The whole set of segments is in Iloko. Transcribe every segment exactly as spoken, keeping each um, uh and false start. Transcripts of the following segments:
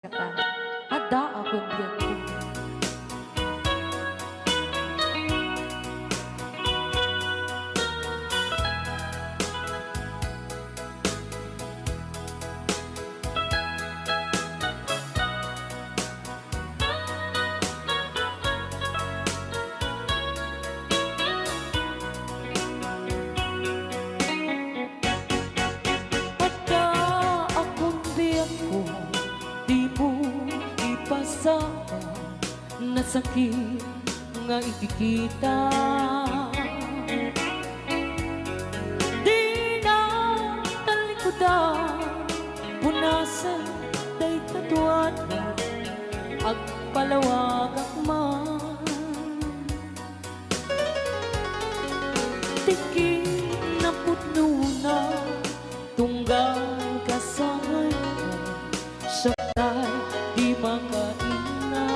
Kata, adda a kon biagko. Adda a kon biagko, dimo ipasama, nasakit nga ikikita. Dina talikudan, punasen dayta duada, agpalawagak man. Ti kinapudnona, tunggal kasangayko, siak tay di makainna.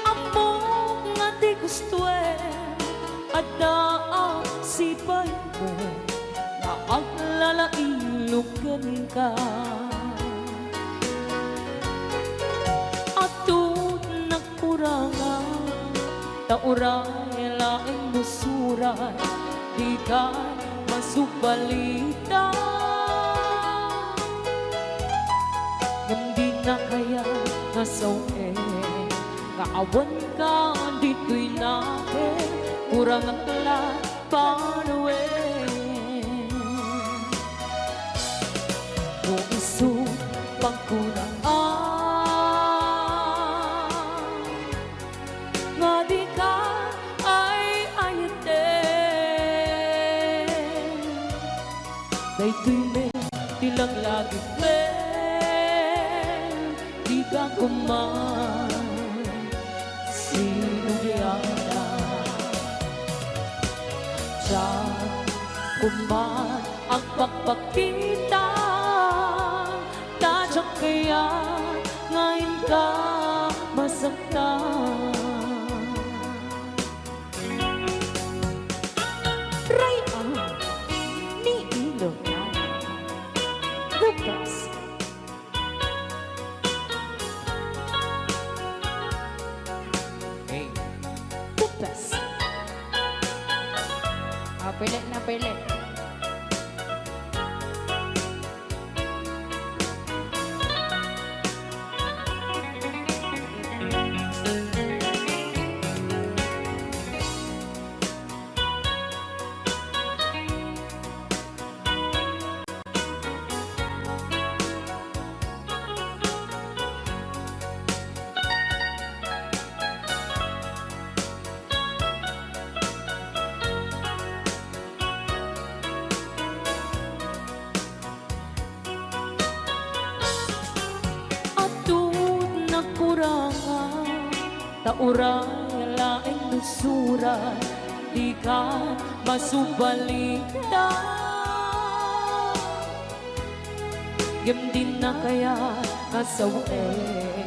Ammok nga ti gustoem, adda a sipaymo, nga aglalailog kenka. Atud nagkurangan, ta uray laeng no surat, dika masubalitan. Ngem dina kayat nga sawen nga awanka ditoy nakem, kurangak la panawen. No isu pagkunaan nga dika ay-ayaten, daytoy met ti laglagipem, dika koma sinubliadan. Diak koma agpakpakita, ta diak kayat nga inka masaktan. Ray-an ni Ilocano. The best. Hey. The best. Ah, pili na, pili. Atud nagkurangan, ta uray laeng no surat, dika masubalitan. Ngem dina kayat nga sawen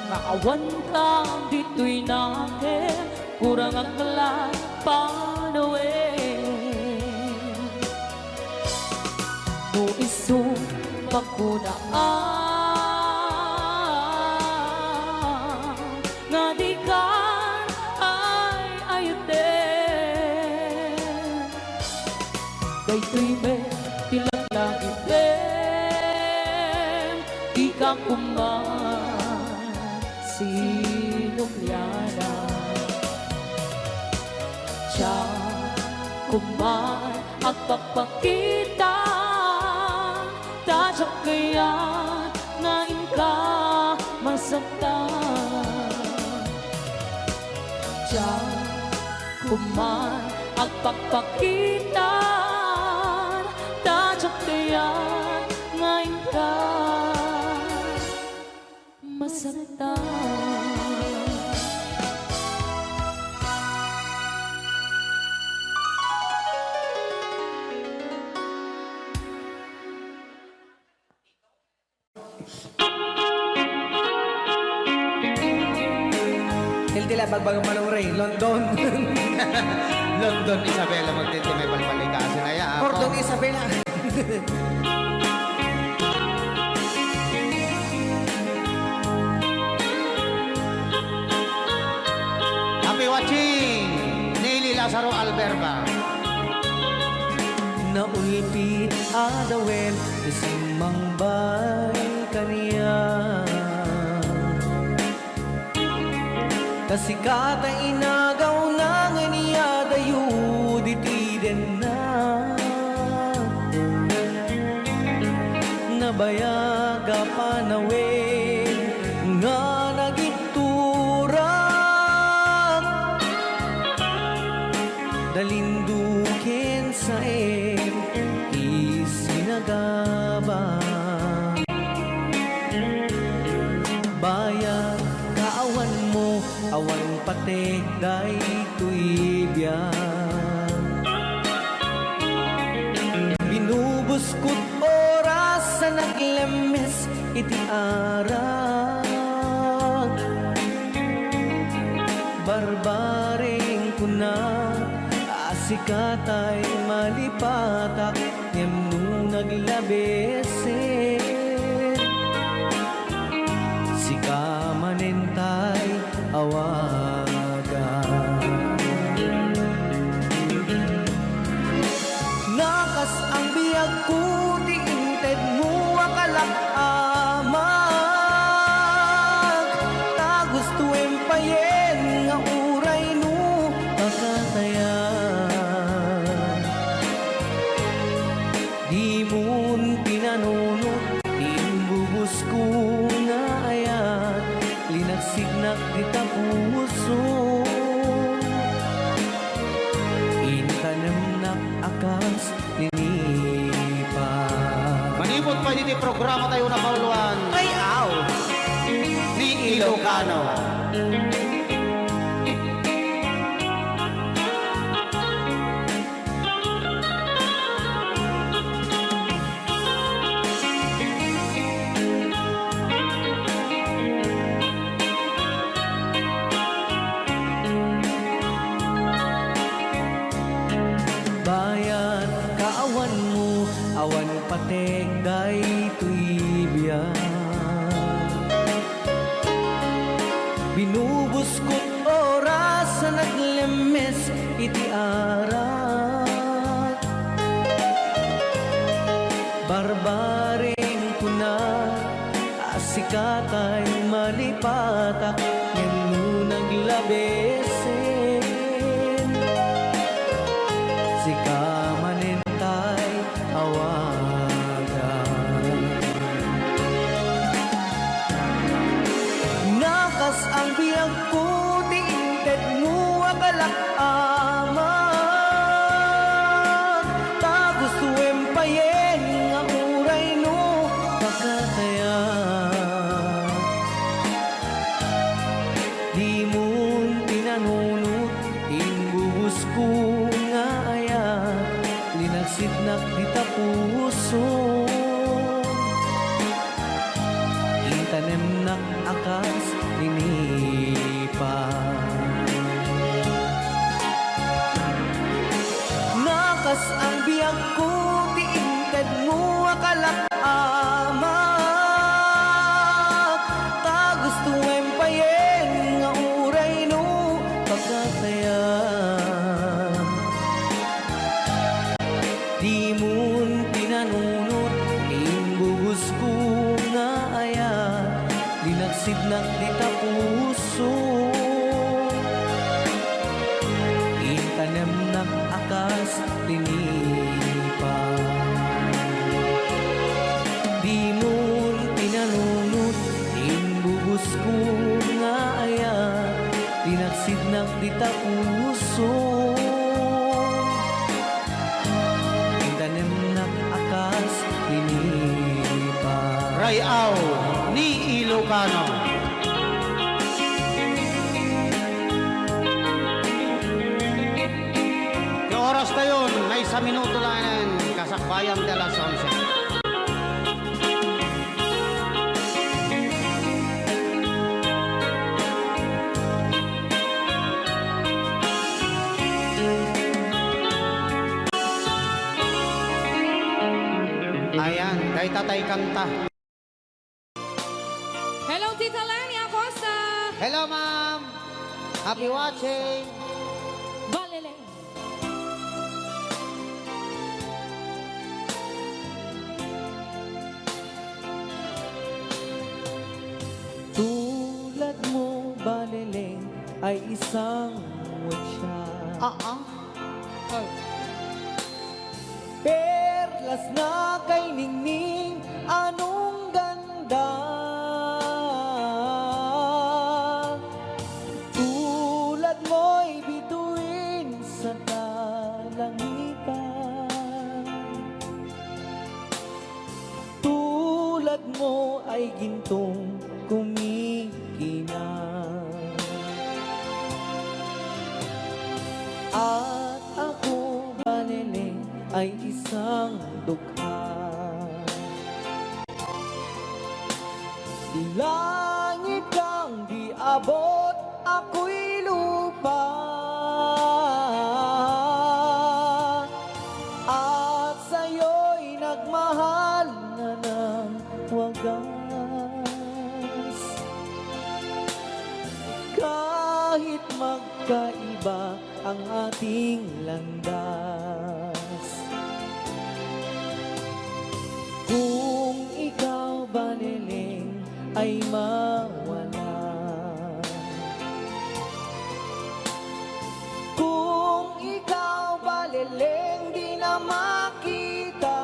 nga awanka ditoy nakem, kurangak la panawen. No isu pagkunaan nga dika ay-ayaten, daytoy met ti laglagipem, dika koma sinubliadan. Diak koma agpakpakita, ta diak kayat nga inka masaktan. Diak koma agpakpakita, ta diak kayat nga inka masaktan. Tiltila, bagbaga, Manong Ray, London. London, Isabela, magtinti may palpalikasin. Aya, ako. Cordon, Isabela. Watching, Nelly Lazaro Alberga. Naulpit a dawem ti simmangbay kaniak. Ta sika ta inagawna nga nia dayo diti dennak. Nabayag a panawen nga nagiturak. Dalindu ken saem ti sinagaba. Bayat kaawanmo, awan patek daytoy biag. Binubuskot oras a naglemmes iti arak. Barbareng kuna a sika tay malipatak, ngem no naglabesen, sika manen tay awagan. Nakas-ang biagko ti intedmo a kalak-amak. Ta gustoem payen nga uray no pakatayan. Dimon pinanunot ti imbubusko nga ayat, linagsidnak dita puso. Intanemnak a kas linipa. Manipud pay diti programa tayo na Pauluan. Ay, aw! Ni Ilocano. Bayat kaawanmo, awan patek daytoy biag. Binubuskot oras a naglemmes iti arak. Barbareng kuna a sika tay malipatak, ngem no naglabesen, sika manen tay awagan. Nakas-ang biagko ti intedmo a kalak-amak. Ta gustoem payen nga uray no pakatayan. Dimon pinanunot ti imbubusko nga ayat, linagsidnak dita puso. Intanemnak a kas linipa. Nakas-ang biagko ti intedmo a kalak-amak. Ta gustoem payen nga uray no pakatayan. Dimon pinanunot ti imbubusko nga ayat, linagsidnak dita puso. Intanemnak a kas linipa. Dimon pinanunot ti imbubusko nga ayat, linagsidnak dita puso. Intanemnak a kas linipa. Ray-aw ni Ilocano. Ti oras tayon, maysa minuto laeng kasakbayan ti alas onse. Ayan, dayta tay kanta. Hello, Tita Lani Acosta. Hello, ma'am. Happy watching! Balele. Tulad mo, Baleleng, ay isang mutya. Oo. Oh. Perlas na kay ningning, anong ganda. Tulad mo'y bituin sa kalangitan. Tulad mo ay gintong kumikinang. At ako, Balele, ay isang dukha. Langit kang di abot, ako'y lupa. At sa'yo'y nagmahal na ng wagas. Kahit magkaiba ang ating landas. Kung ikaw, Baleleng, ay mawala. Kung ikaw, Baleleng, di na makita,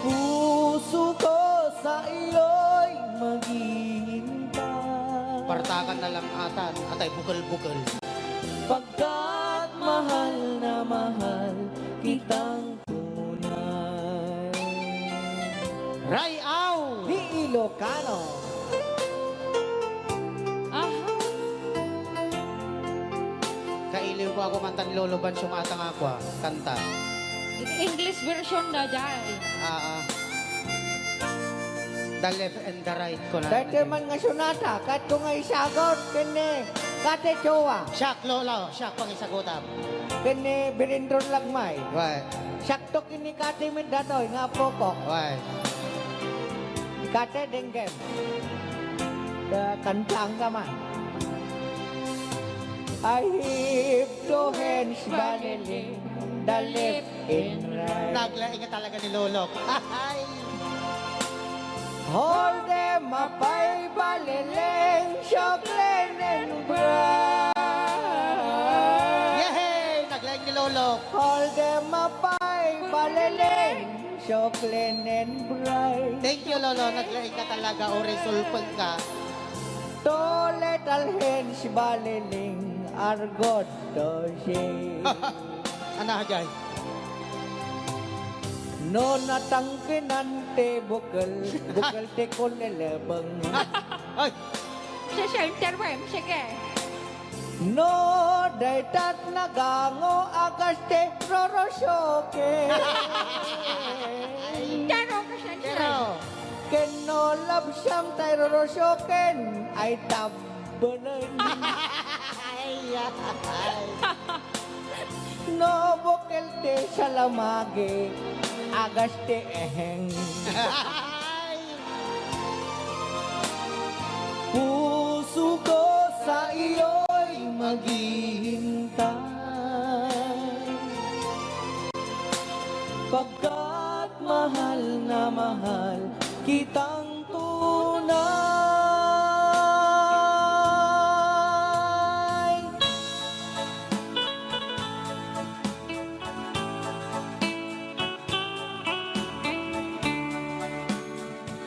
puso ko sa iyo'y maghihintay. Partakan na lang atan, atay bukel-bukel. Pagkat mahal na mahal kitang tunay. Rayaw! Di Ilocano. Aha. Kailiw ko ako kanta ni Lolo Bansyong Atang Aqua. Kanta. English version na dyan. Ah, ah. The left and the right ko na. Dati man nga sonata, kat ko nga isagot, kini, kati jowa. Siak, Lolo. Siak, pangisagutam. Kini Birindron Lagmay. Why? Sakto kini kati mi datoy nga pokok. Why? Kati denggem. Da kantang ka man. I have two hands, Balele, the left and right. Naglaing nga talaga ni Lolo. Ay! Hold them up high, Baleleng, so clean and bright. Yehey! Naglaing ni Lolo. Hold them up high, Baleleng, so clean and bright. Thank you, Lolo. Naglaing ka talaga. Uray sulpeng ka. Two little hands, Baleleng, are good to see. Ana, Jay? No natangkinan ti bukel, bukel ti kulilibeng. Ay! Sa center mo, eh. Sige. No daytat nagango a kas ti rorosoken. Taro ka siya, Pero, Ken no labsam tay rorosoken ay tabbelen. ay, ay. No bukel ti salamagi, agas ti eheng. Ay. Puso ko sa iyo'y maghihintay. Pagkat mahal na mahal kitang tunay.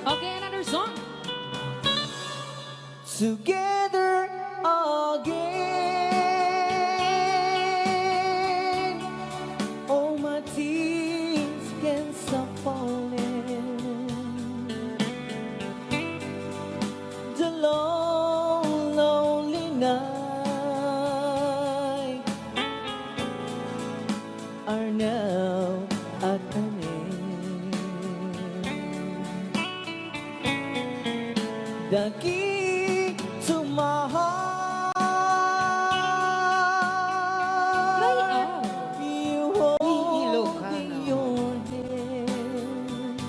Okay, another song. Together again. All my tears can stop falling. The long, lonely night are now at an end. The key to my heart, Ay, ah. you hold Ilocano. in your hand.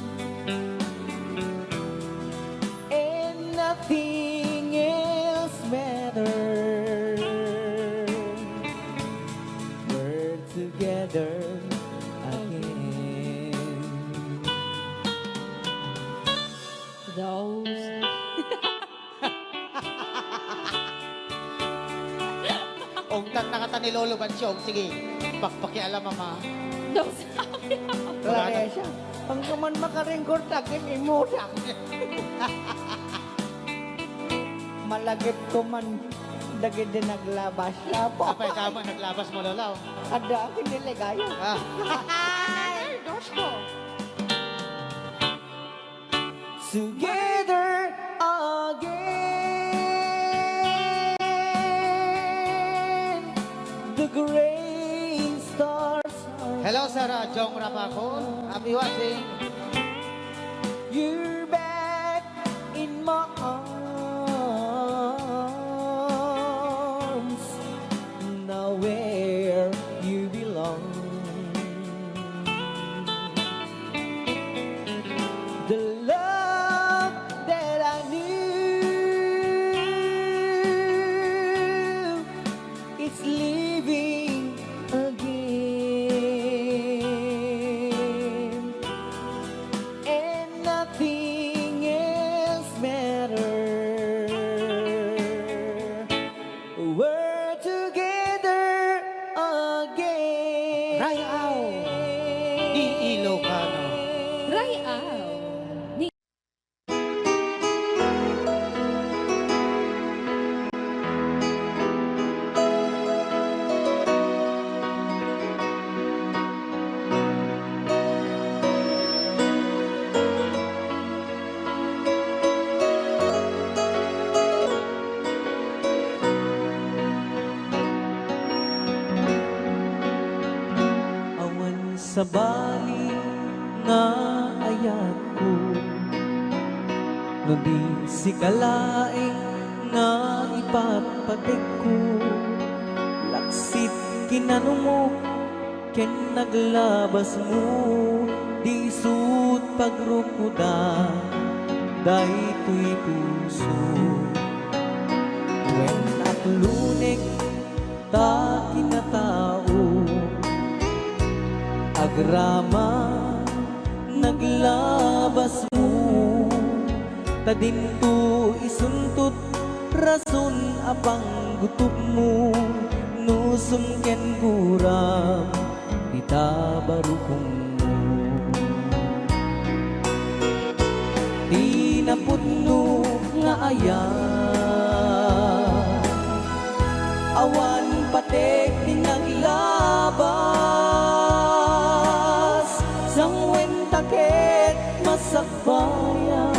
And nothing Ata ni Lolo Bansyog, sige, pakpakialam, Mama. Dong sabi. Claresia, ang kaman makaringkor takin imutak. Malagip ko man dagiti naglabas. Apo. Apay ka man naglabas mo, Lolo? Adda akin ni Ligaya. Ah. Ay, dos ko. Together again, the great stars are. Hello, Sarah Jong Rapakol. Happy watching. You're back in my arms. Now where you belong. The love that I knew is living again, and nothing else matters. We're together again. Ray-aw ni Ilocano. Ray-aw ni Awan sabali nga ayatko, no di sika laeng nga ipatpategko. Laksit kinanumok ken naglabasmo, di isut' pagrukoda daytoy puso. Wen, aklunek ta kinatao, agraman naglabasmo, ta dinto isuntot rason a panggutopmo, nusum ken guram dita barukongmo. Ti napudno nga ayat, awan pateg ti naglabas, sangwen ta ket masakbayan.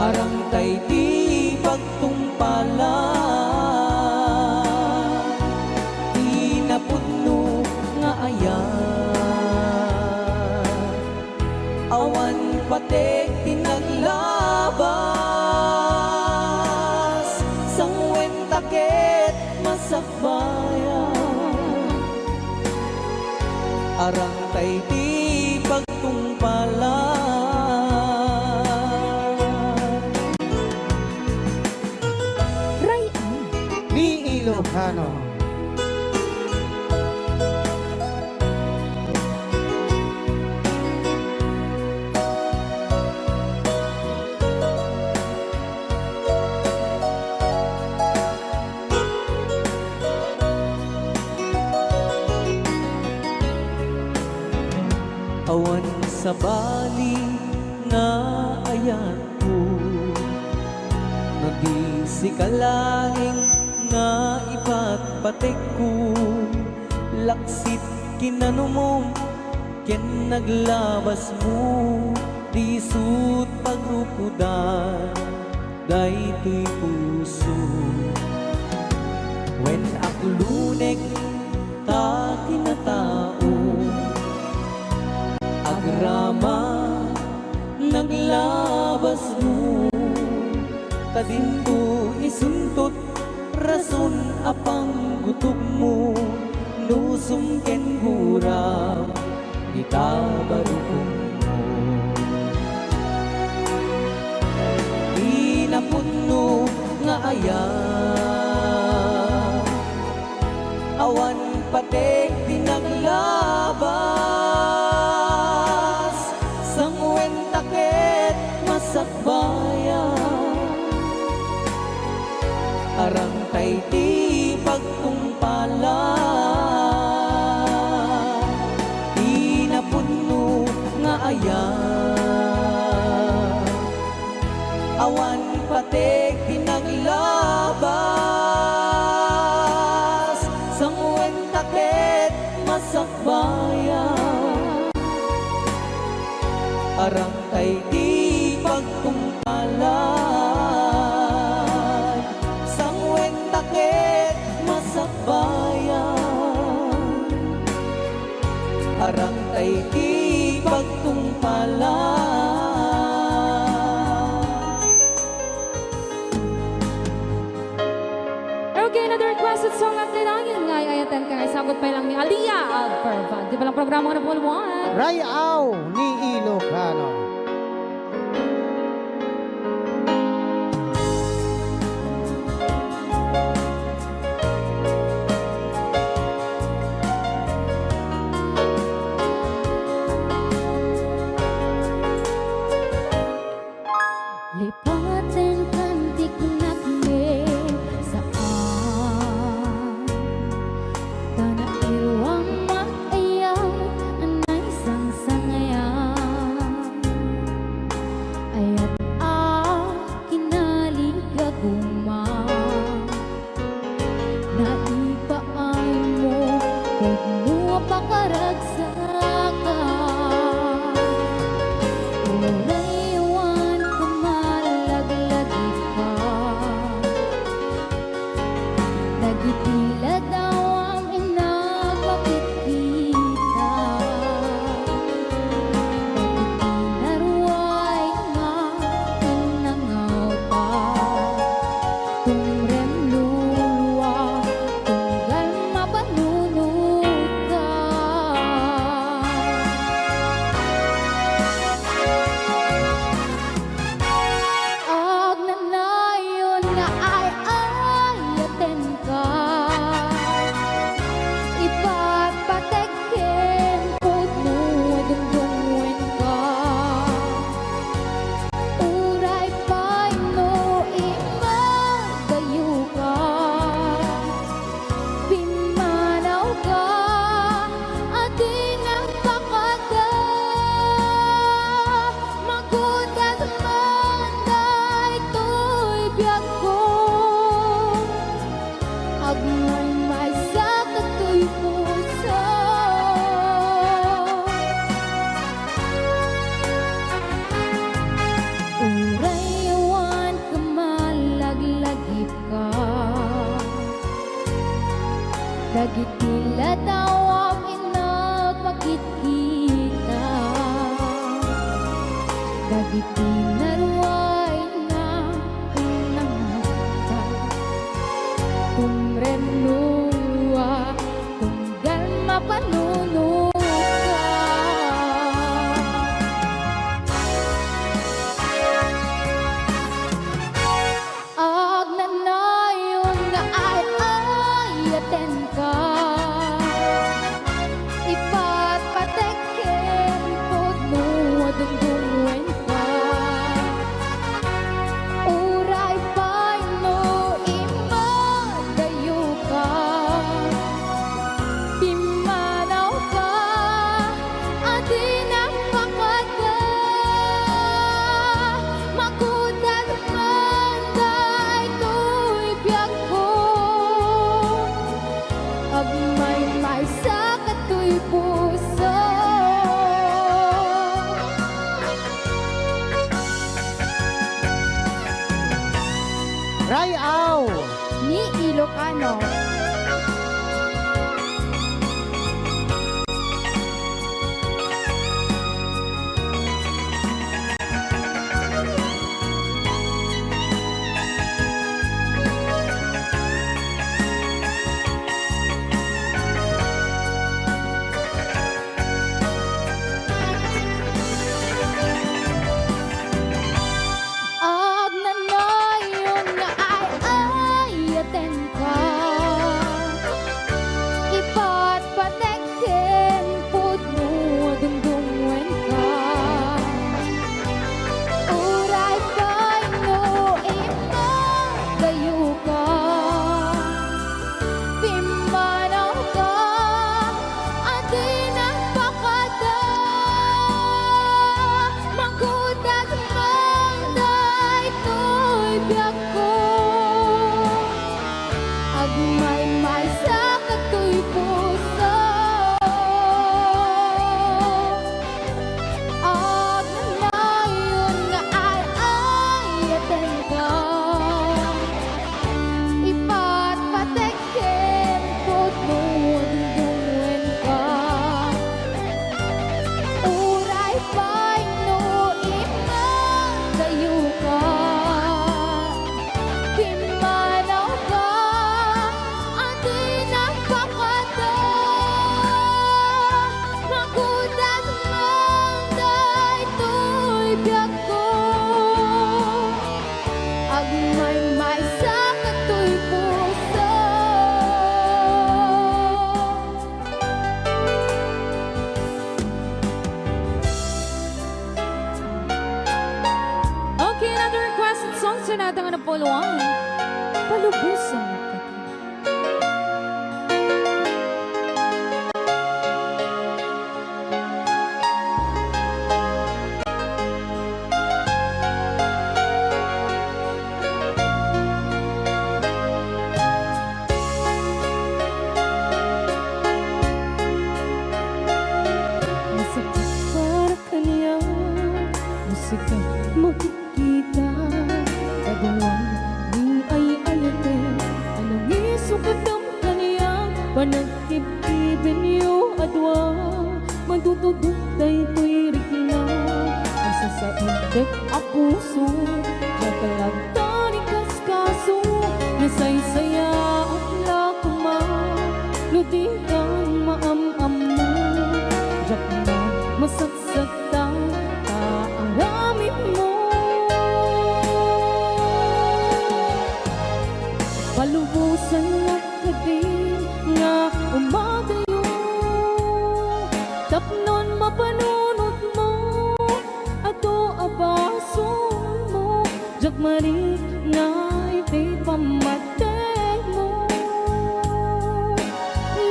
Arangtay ti pagtungpalan, ti napudno nga ayat. Awan pateg ti naglabas, sangwen ta ket masakbayan. Arangtay ti pagtungpalan. Ray-an ni Ilocano. Awan sabali nga ayatko, no di sika laeng nga ipatpategko. Laksit kinanumom ken naglabasmo, di isut' pagrukodan daytoy puso. Wen, aklunek ta kinatao, agraman naglabasmo, ta dinto isuntot rason a panggutopmo, nusum ken guram dita barukongmo. Di napudno nga ayat, awan pateg ti naglabas, sangwen ta ket masakbayan. Arangtay ti Arang tay ti pagtungpalan, sangwenta ket masakbayan. Arang tay ti pagtungpalan. Okay, another requested song at kailangan nga ay-ayatan ka nga isagot pa lang ni Aliyah Alpervan. Di ba lang programa ko na pulmuan? Ray-aw ni Ilocano. Lipaten kan tiknakmi saan, ta nairuam mayat a naisangsangayan. Nata nga napuluan. Palubosan kadi. Masakit para kaniak, masakit makikita. Kaduam ni ay-ayatek, a nangisukatan kaniak, panagkibkibenyo a dua. Matutudok daytoy rikna, a sasaibek a puso, diak latta ni kaskaso, nasaysayaat la koma, no dikan maam-ammo, diak man masaksaktan ta aramidmo. Palubosannak kadi nga umadayo, tapnon mapanunotmo, adu a basolmo, diak marikna iti pammategmo.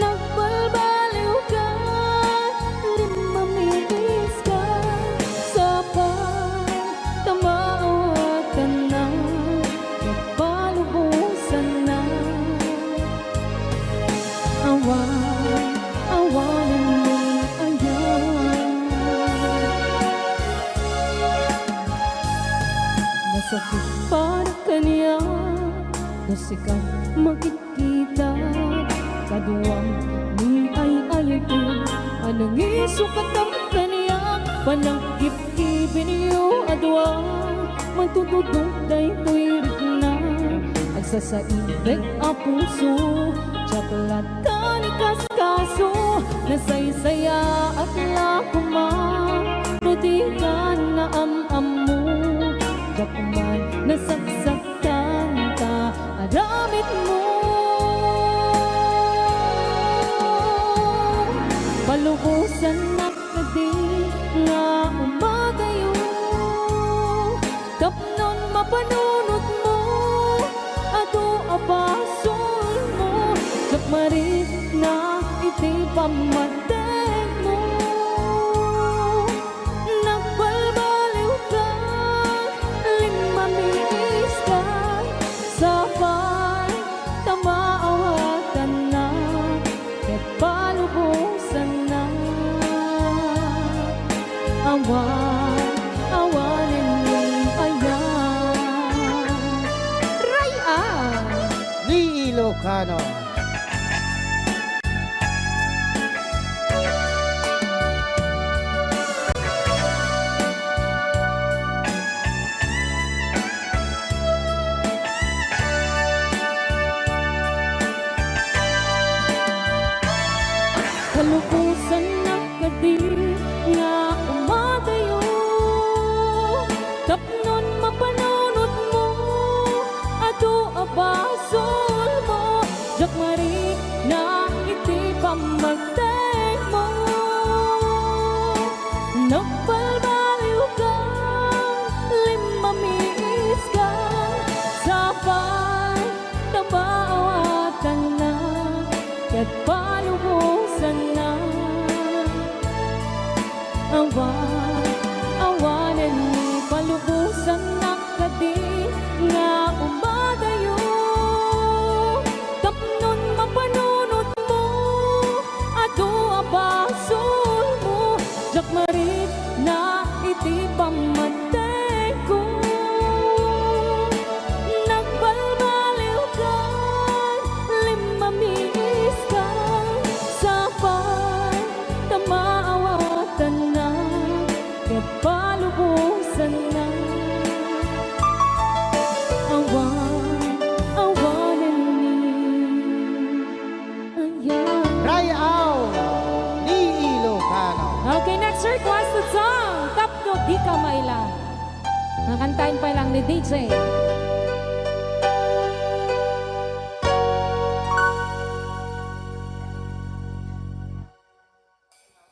Nagbalbaliwka, limmamiiska, sapay ta maawatanna, ket palubosanna. Awan, awanen ni aya. Masakit para kaniak, no sika makikita. Kaduam ni ay-ayatek, a nangisukatan kaniak, panagkibkibenyo a dua. Matutudok daytoy rikna, agsasaibek a puso, diak latta ni kaskaso, nasaysayaat la koma, no dikan naam-ammo, diak man nasaksaktan ta aramidmo. Palubosannak kadi nga umadayo, tapnon mapanunotmo, adu a basolmo, diak marikna iti pammategmo. Nagbalbaliwka, limmamiiska, sapay ta maawatanna, ket palubosanna. Awan, awanen ni aya. Ray-aw! Ni Ilocano. Palubosannak kadi nga umadayo, tapnon mapanunotmo, adu a basolmo, diak marikna iti pammategmo. Nagbalbaliwka, limmamiiska, sapay ta maawatanna, ket palubosanna. Awan, awanen ni palubosannak kadi nga umadayo, tapnon mapanunotmo, adu a basolmo, diak marikna iti pammategko. Nagbalbaliwkan, limmamiiskan, sapay ta maawatanna ket palubosanna. Awan, awanen ni Ayan. Ray-aw ni Ilocano. Okay, next requested song, Tapno Di Ka Maila. Kakantaen pa lang ni D J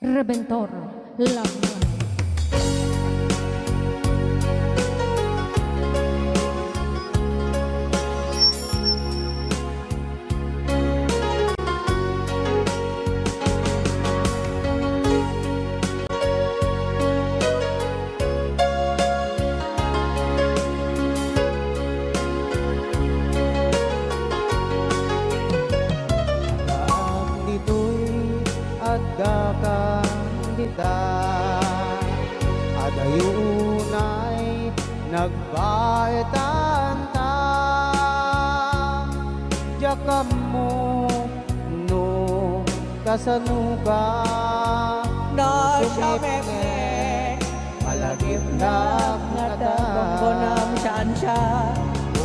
Rebentor. Love. Adayo unay nagbaetanta, diak ammo no kasano ka. No, sumipnget, sumipnget, malagipnak ngata. Gunggonam, saan siya?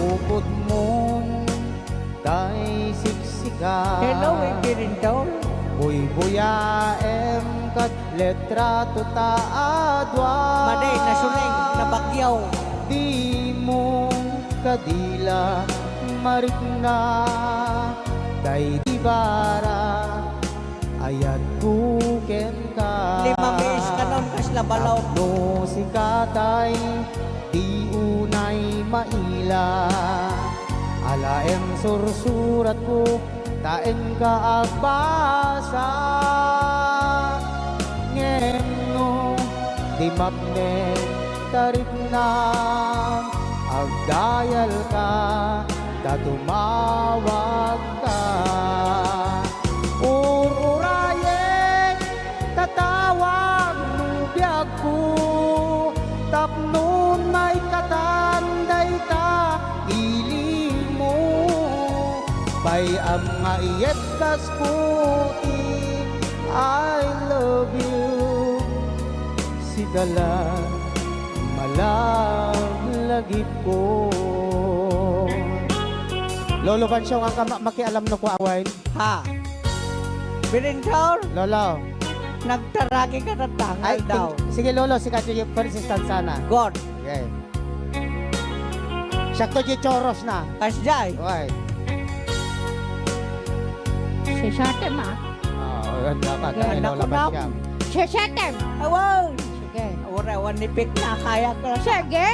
Upotmon tay siksika. Hello, Epirintor. Buybuyaem kat litrato ta a dua. Madi, nasuleng, nabagyaw. Dimo kadi la marikna daydi bara. Ayatko kenka. Lima miss kanon, kasla balaw. Tapno sika tay di unay maila. Alaem sursuratko ta inka agbasa. Ngem no di mapnek ta riknam, agdayalka ta tumawagka. Ur-urayek, tatawag no biagko, tapnon maikatan dayta ilinmo. Bay-am nga iyebkasko ti I love you. Sika la, malaglagipko. Lolo Bansyong, ang kama-, makialam no kua awain? Ha? Birintor? Lolo. Nagtaraki ka na tangal. Ay, daw. Sige, Lolo, si Kati Francis Tanzana. God. Okay. Sakto di choros na. Kasjay. Okay. Sisatem, ah. Ah, yan dapat. Yan, yan, Lolo, naku, naku. Basyam. Sisatem. Awan. Sige. Ura, awan nipit na, kaya ka. Sige.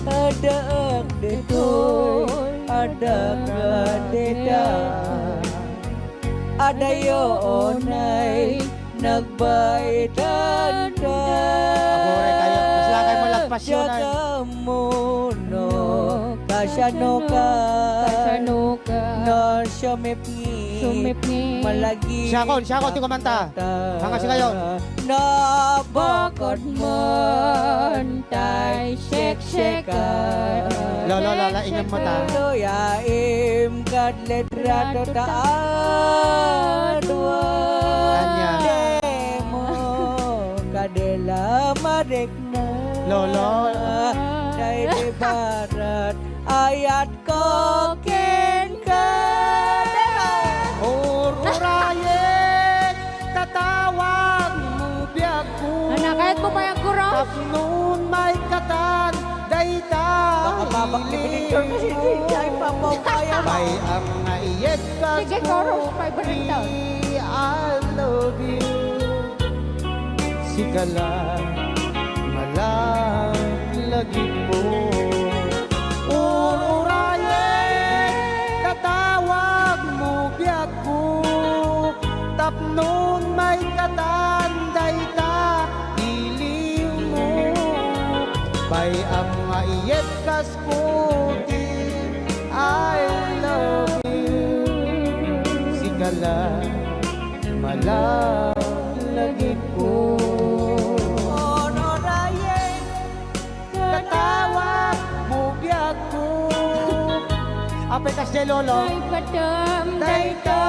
Addaak ditoy, addaak dita. Adayo unay nagbaetan. Aguray tayo. Kasla kayo malagpas yun, ay. Diak ammo no kasano ka. Kasano ka. No, sumipngi. Sumipngi. Malagi. Siakon, siakon, ti kumanta. Mga sigayon. Nabakod man tay sekseka. Lolo, Lola, ingem mo ta. Tuyaim kad litrato ta a dua. Anya? Dimo kadila marikna. Lolo. Daydi barat ayat ko kenka. Ur-urayek, tatawag mo biagko. Anak, kayat mo pa yung kuro? Tapnon maikatan dayta. Baka babak ni Victor kasi hindi siya ipapaw kaya mo. Bay-am nga iyebkasko. Sige, chorus, five hundred down. I love you. Sika la, malaglagipko. Ur-urayek, tatawag mo biagko. Tapnon maikatan dayta iliwmo. Bay-am nga iyebkasko ti I love you. Sika la, malaglagipko. Ur-urayek, tatawag mo biagko. Apay kasdiay, Lolo? Ay, padam, dayta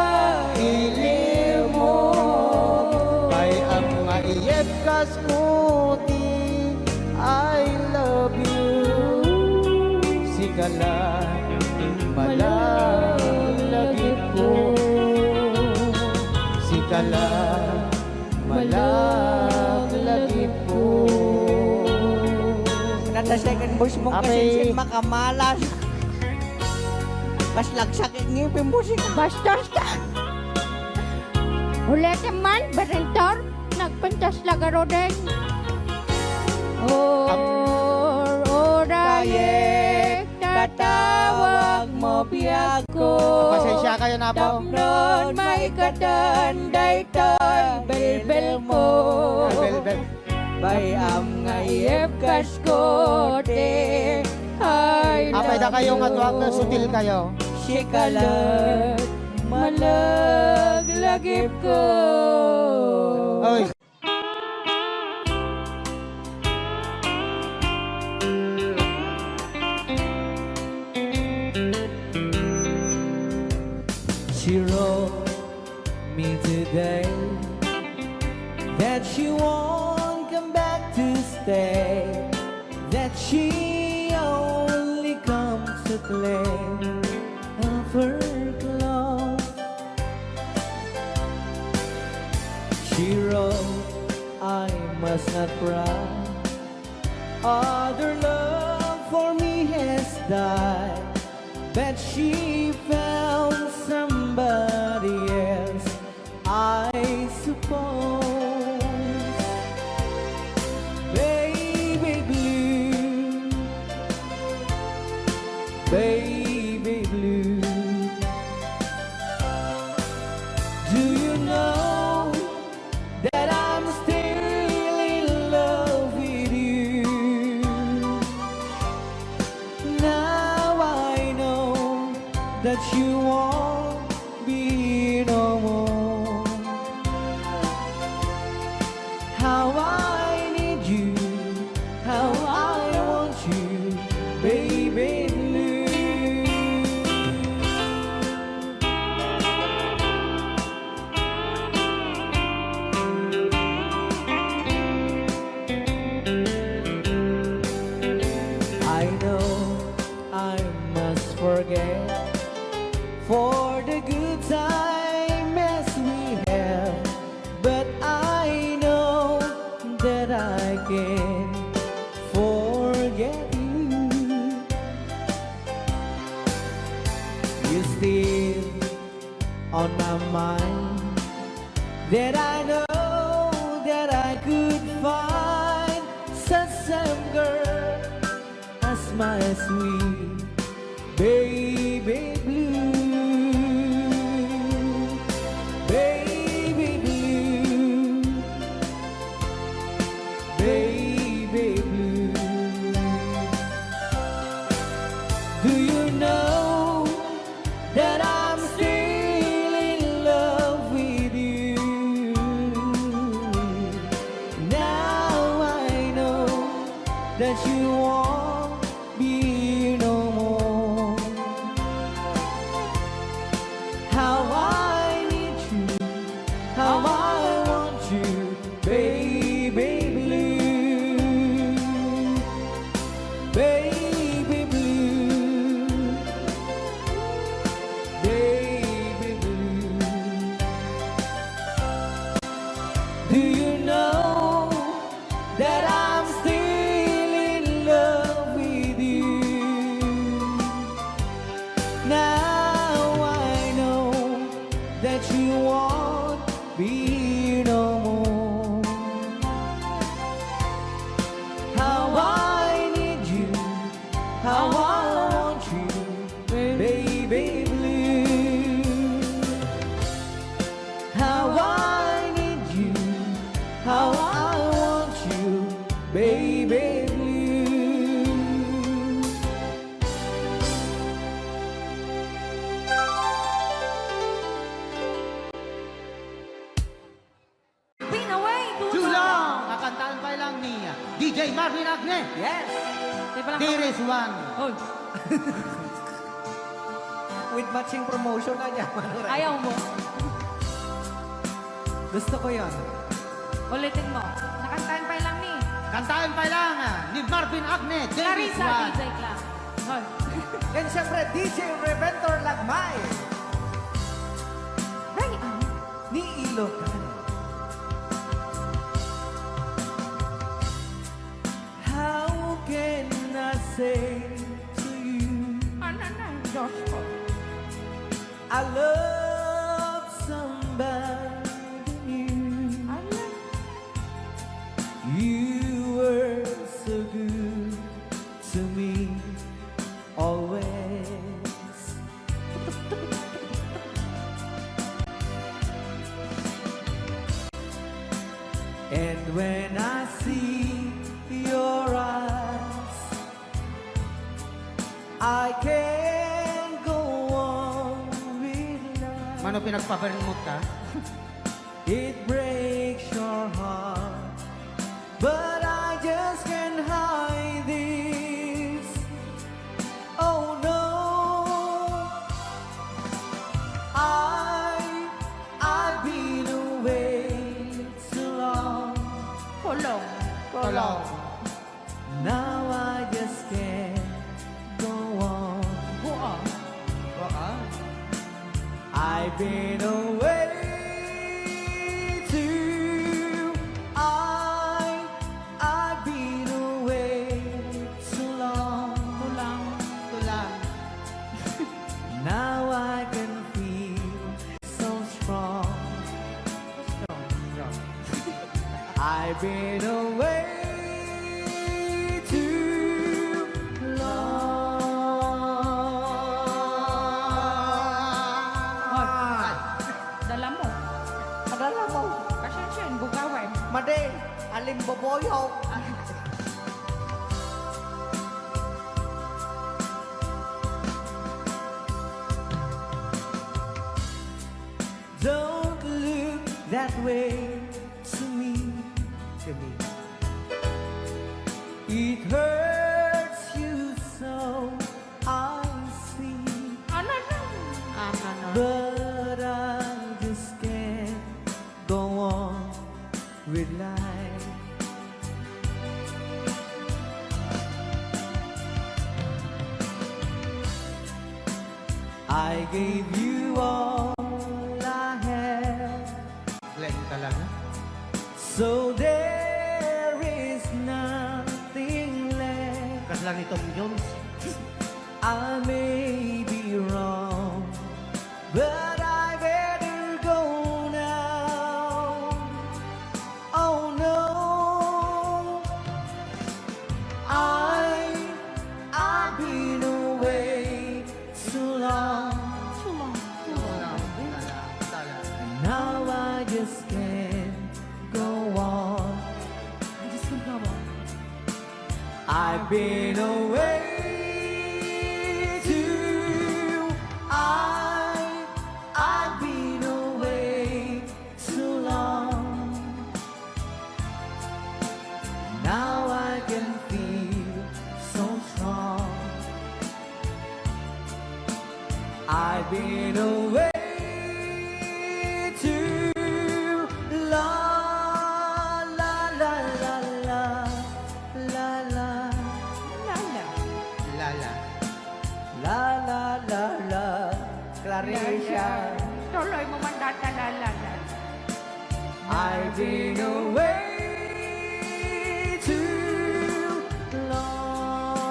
iliwmo. Bay-am nga iyebkasko ti I love you. Sika la, malaglagipko. Sika la, malaglagipko. Nata second voice mo, Apay. Kasinsin makamalas. Kas lagsakit ngipin mo, sika. Bastos ka. Ulitin man, Berentor. Nagpintas la garuden. Ur-urayek, tatawag mo biagko. Pasensya kayo na po. Tapnon maikatan daytoy bilbilmo. Ay, bilbil. Bay-am nga iyebkasko ti I love you. Apay da kayo nga tuwag, sutil kayo. Sika la, malaglagipko. Oy. day that she won't come back to stay, that she only comes to play of her clothes. She wrote, "I must not cry. Other love for me has died." But she found somebody else, I suppose. Baby blue, baby blue, do you know that I'm still in love with you? Now I know that you won't be no more. How I need you, how I want you, baby blue. I know I must forget for the good time as we have, but I know that I can forget you. You still on my mind, that I know that I could find such same girl as my sweet baby blue, baby blue, baby blue. Do you know that I'm still in love with you? Now I know that you won't be no more. How I need you, how I want you, baby blue, baby blue, baby blue. Do you know that I'm still in love with you? Now I know that you won't be no more. How I need you, how I want you, baby blue. How I need you, how I want you, baby blue. Been away too Too long. Long! Kakantahan pa lang ni D J Marvin Agne. Yes. Di pa lang There is one. Oh. With matching promotion na niya, Manoy. Ayaw mo. Gusto ko yon. Ulitin mo. Nakantahan pa lang ni. Kantahan pa lang, ah, ni Marvin Agne, There is Clarissa, one. D J Cla-, Hoy. And syempre, D J Reventor Lagmay. Dali, ah. Ni Ilocano. How can I say to you Ano na, Diyos ko? I love somebody new. Ala. You were so good to me always. And when I see your eyes, I can't go on with life. Mano, pinagpabermot ka? It breaks your heart, but I just can't hide this. Oh no, I, I've been Now I just can't go on. Go on. Go on. I've been away too. I, I've been away too long. Too long. Too long. Now I can feel so strong. Strong, strong. I've been away too long. Hoy, dala mo. Padala mo. Pasensya, bugawan. Madi, alimboboyok. Don't look that way to me. To me. It hurts you so, I see. Ano na? Ano na? But I just can't go on with life. I gave you all I have. Glenn talaga. So there is nothing left. Kasla ni Tom Jones. I may be wrong, but I better go now. Oh no, I, I've been away too long. Too long, too long. And now I just can't go on. I just can't go on. I've been away too. I, I've been away too long. Now I can feel so strong. I've been away too long. La, la, la, la, la, la. La, la. La, la. La, la, la, la. Claricia. Tuloy mo man data, la, la, la. I've been away too long.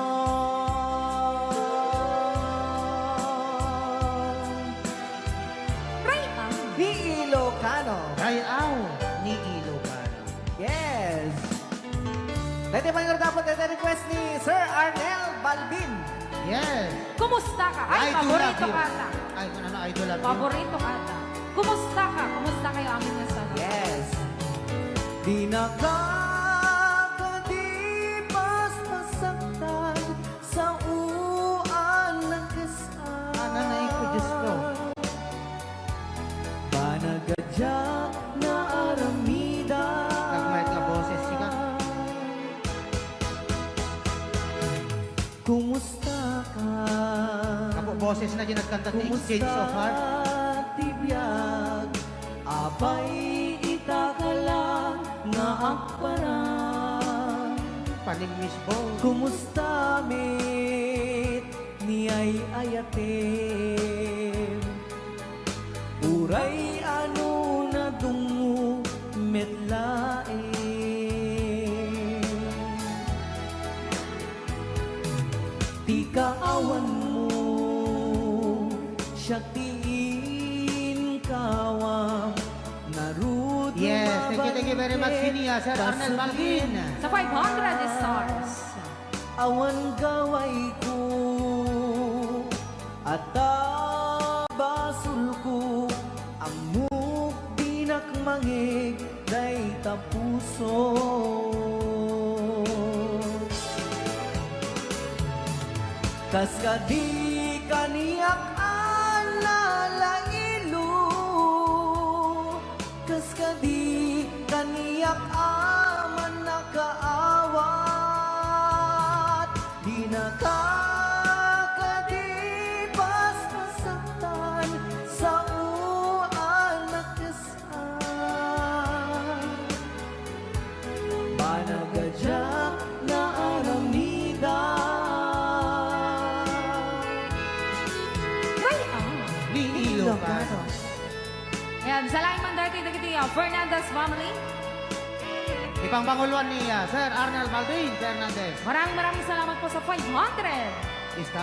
Ray Ang. Ni Ilocano. Ray Ang ni Ilocano. Yes. Daytoy pay nga dapat, daytoy request ni Sir Arnel Balbin. Yes. Kumusta ka? Ay, I do love paborito you. Ka ata. Ay, kung ano, I do love you. Paborito ka ata. Kumusta ka? Kumusta kayo amin nga sana? Yes. Di nakakadipas masaktan sa uan na kasal. Ananay ko, Diyos ko. Banag a diak naaramidan. Nagmayat nga boses, sika. Kumusta ka? Kapo boses na di nagkanta ti Exchange of Heart. Kumusta ti biag? Apay ita ka lang nga agparang. Panimmisbo. Kumusta met ni ay-ayatem? Uray ano nadungmo met laeng. Ti kaawanmo, siak ti inkawam, narud. Yes, thank you, thank you very much, Sinia, Sir Arnel Balbin. Sa five hundred stars. Awan gawayko, ata basolko, ammok dinak mangeg dayta puso. Kas kadi kaniak a nalailo, kas kadi kaniak a mannakaawat, di nakakadipas masaktan sa uan a kasal. Banag a Salamat man daytoy dagiti, ah, Fernandez family. Ipangpanguloan ni, ah, Sir Arnel Baldwin Fernandez. Maraming, maraming salamat po sa five hundred. Ista.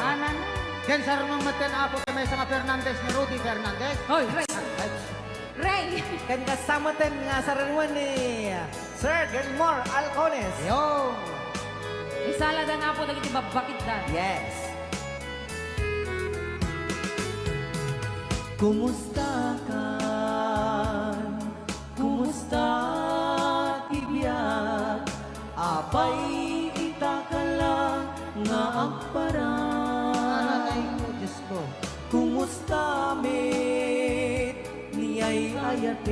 Anan. Ken saruno metten, Apo, ti maysa nga Fernandez ni Rudy Fernandez. Hoy, Ray. Ay, Ray. Ken kasta metten nga sarunoen ni Sir Gilmore Alcones. Yo. Isaladan, Apo, dagiti babbakitdan. Yes. Kumusta kan? Kumusta ti biag? Apay ita ka la nga agparang? Ay, Diyos ko. Kumusta met ni ay-ayatem?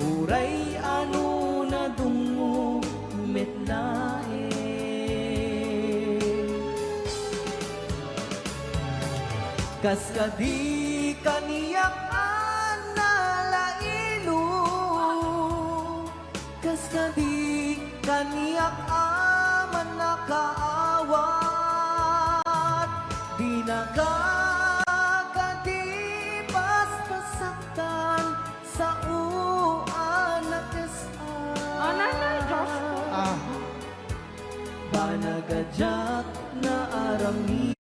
Uray ano nadungngom met laeng. Kas kadi kaniak a nalailo, kas kadi kaniak a mannakaawat, dinaka kadi paspasaktan, sao a nakes-an. Ananay, Diyos ko. Ah. Banag a diak naaramidan.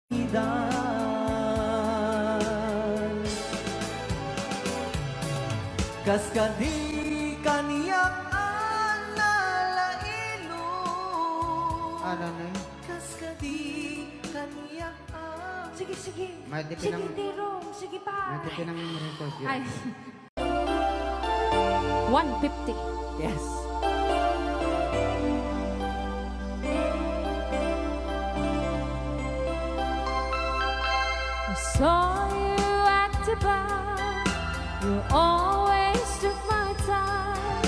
Kas kadi kaniak a nalailo. Ananay. Kas kadi kaniak a Sige, sige. May tipin Sige, ang Tirong. Sige pa. May tipin ang record yun. Ay. One fifty. Yes. I saw you at the bar. You always took my time.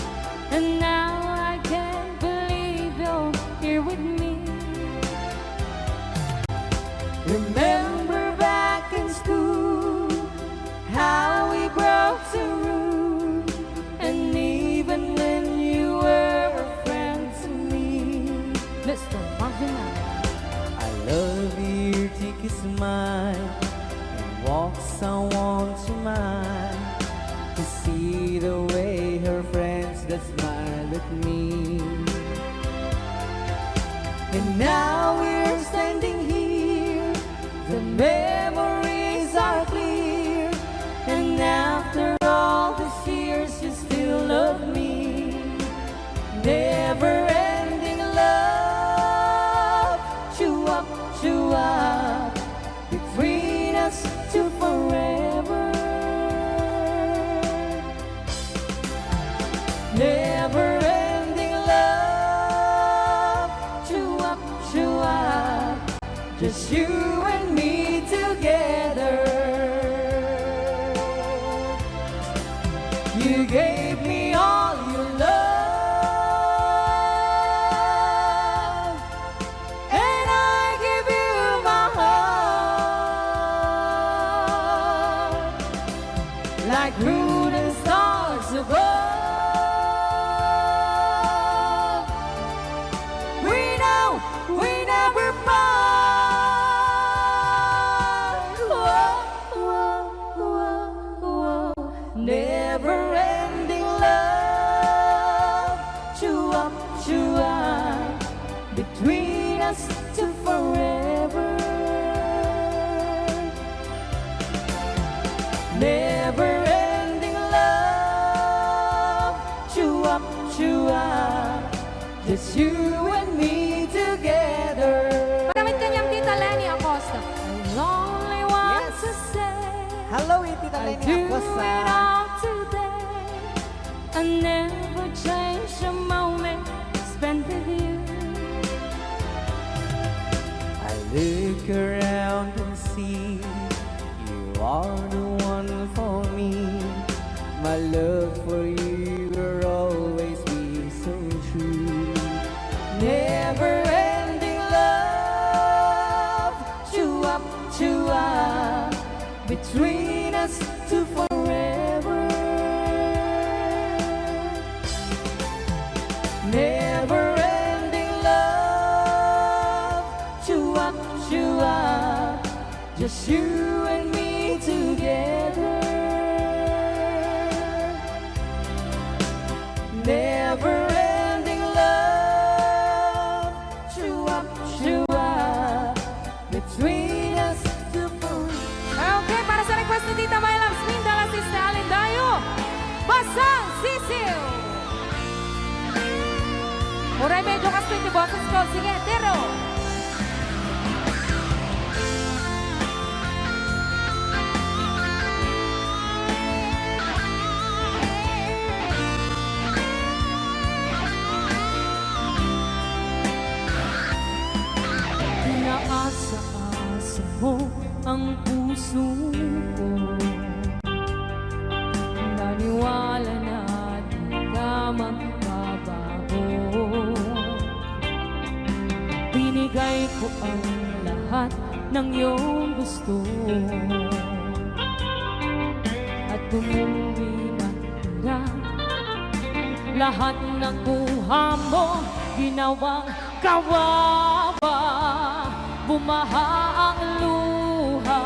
And now I can't believe you're here with me. Remember back in school, how we broke the rule, and even when you were a friend to me. Mister Marvin. I love your cheeky smile and walks I want to mine to see the way her friends that smile at me. And now we're standing here, the memories are clear, and after all these years, you still love me. Never ending love, chew up, chew up, between us to forever. Never ending love, chew up, chew up, just you and me together. You gave me all your love, and I give you my heart, like moon and stars above. We know we never part. Whoa, whoa, whoa, whoa. Never ending love, chew up, chew up, between us to forever. Never ending love, chew up, chew up, just you and me together. Para met kaniam, Tita Leni Acosta. I only want Yes. to say, Hello, Tita I Leni do Acosta. it all today. I never change a moment spent with you. I look around and see you are the one for me. My love for you will always be so true. Never ending love, chew up, chew up, between us to forever. Never ending love, chew up, chew up, just you and me together. Siw. Uray medyo kastoy ti bosesko. Sige, tiro. Naasa-asa mo ang puso ko. Naniwala na di ka magbabago. Binigay ko ang lahat ng iyong gusto at tumuli na tira. Lahat ng kuha mo, ginawang kawawa, bumaha ang luha.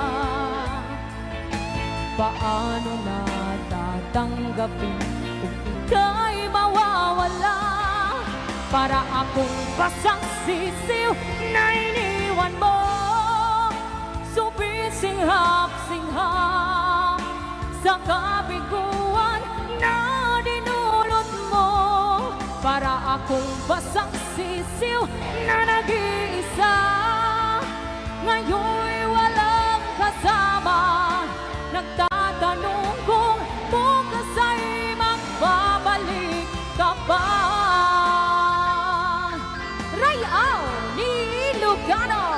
Paano na tatanggapin kung ika'y mawawala? Para akong basang sisiw na iniwan mo. Sumisinghap-singhap sa kabiguan na dinulot mo. Para akong basang sisiw na nag-iisa. Ngayon walang kasama. Nagtatanong kung bukas ay magbabalik ka pa. Ray-aw ni Ilocano.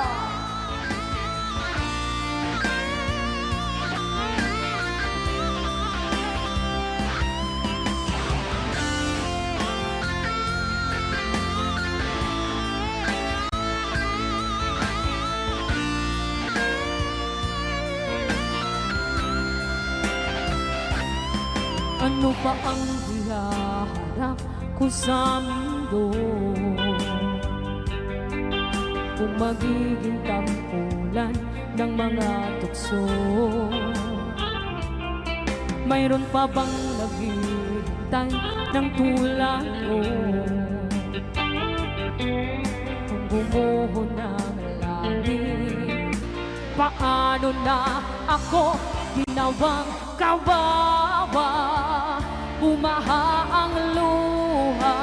Ano pa ang hihaharap ko sa mundo kung magiging tampulan ng mga tukso? Mayroon pa bang naghihintay ng tulad ko? Kung bumuho ng langit, paano na ako ginawang kawawa? Bumaha ang luha.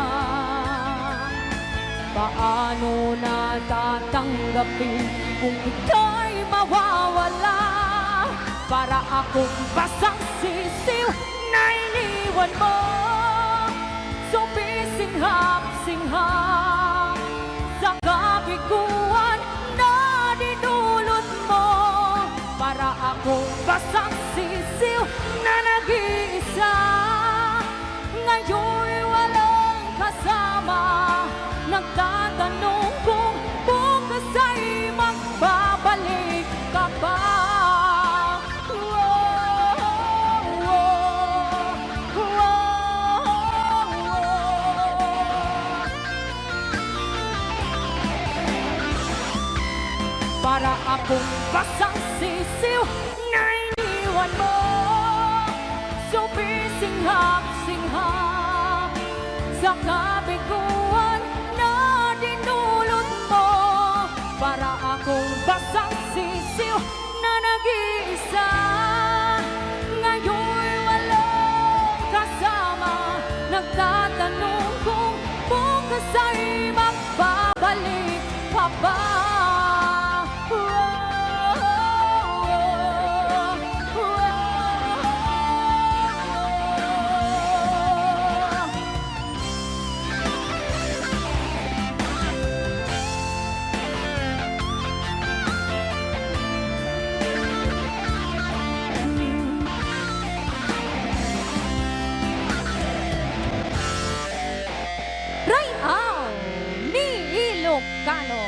Paano na tatanggapin kung ika'y mawawala? Para akong basang sisiw na iniwan mo. Sumisinghap-singhap sa kabiguan na dinulot mo. Para akong basang sisiw na nag-iisa. Ngayon walang kasama. Nagtatanong kung bukas ay magbabalik ka pa. Para akong basang sisiw na iniwan mo. Sumisinghap-singhap sa kabiguan na dinulot mo. Para akong basang sisiw na nag-iisa. Ngayon walang kasama. Nagtatanong kung bukas ay magbabalik ka pa. Ray-aw ni Ilocano.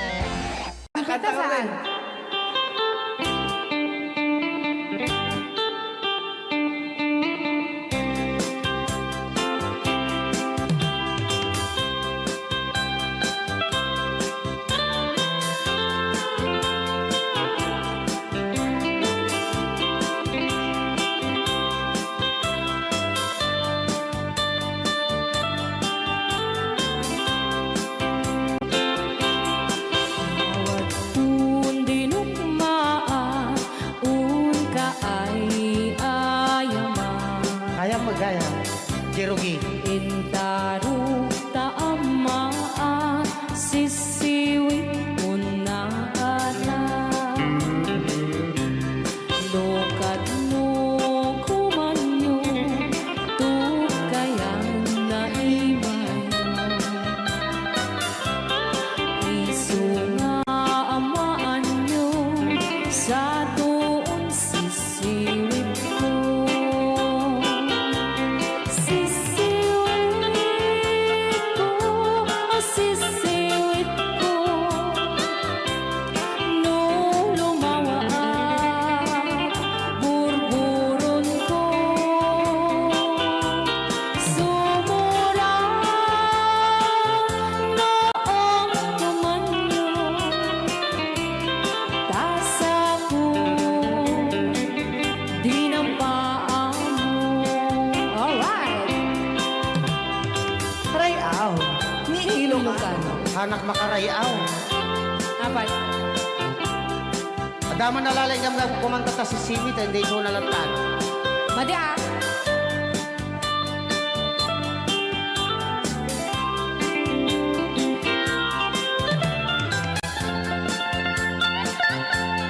Aw. Ni Ilocano. Hanak makarayaw. Apay? Adda man nalaing gam-, gam-, kumanta ta sisiwit, hindi ko nalatag. Madi, ah.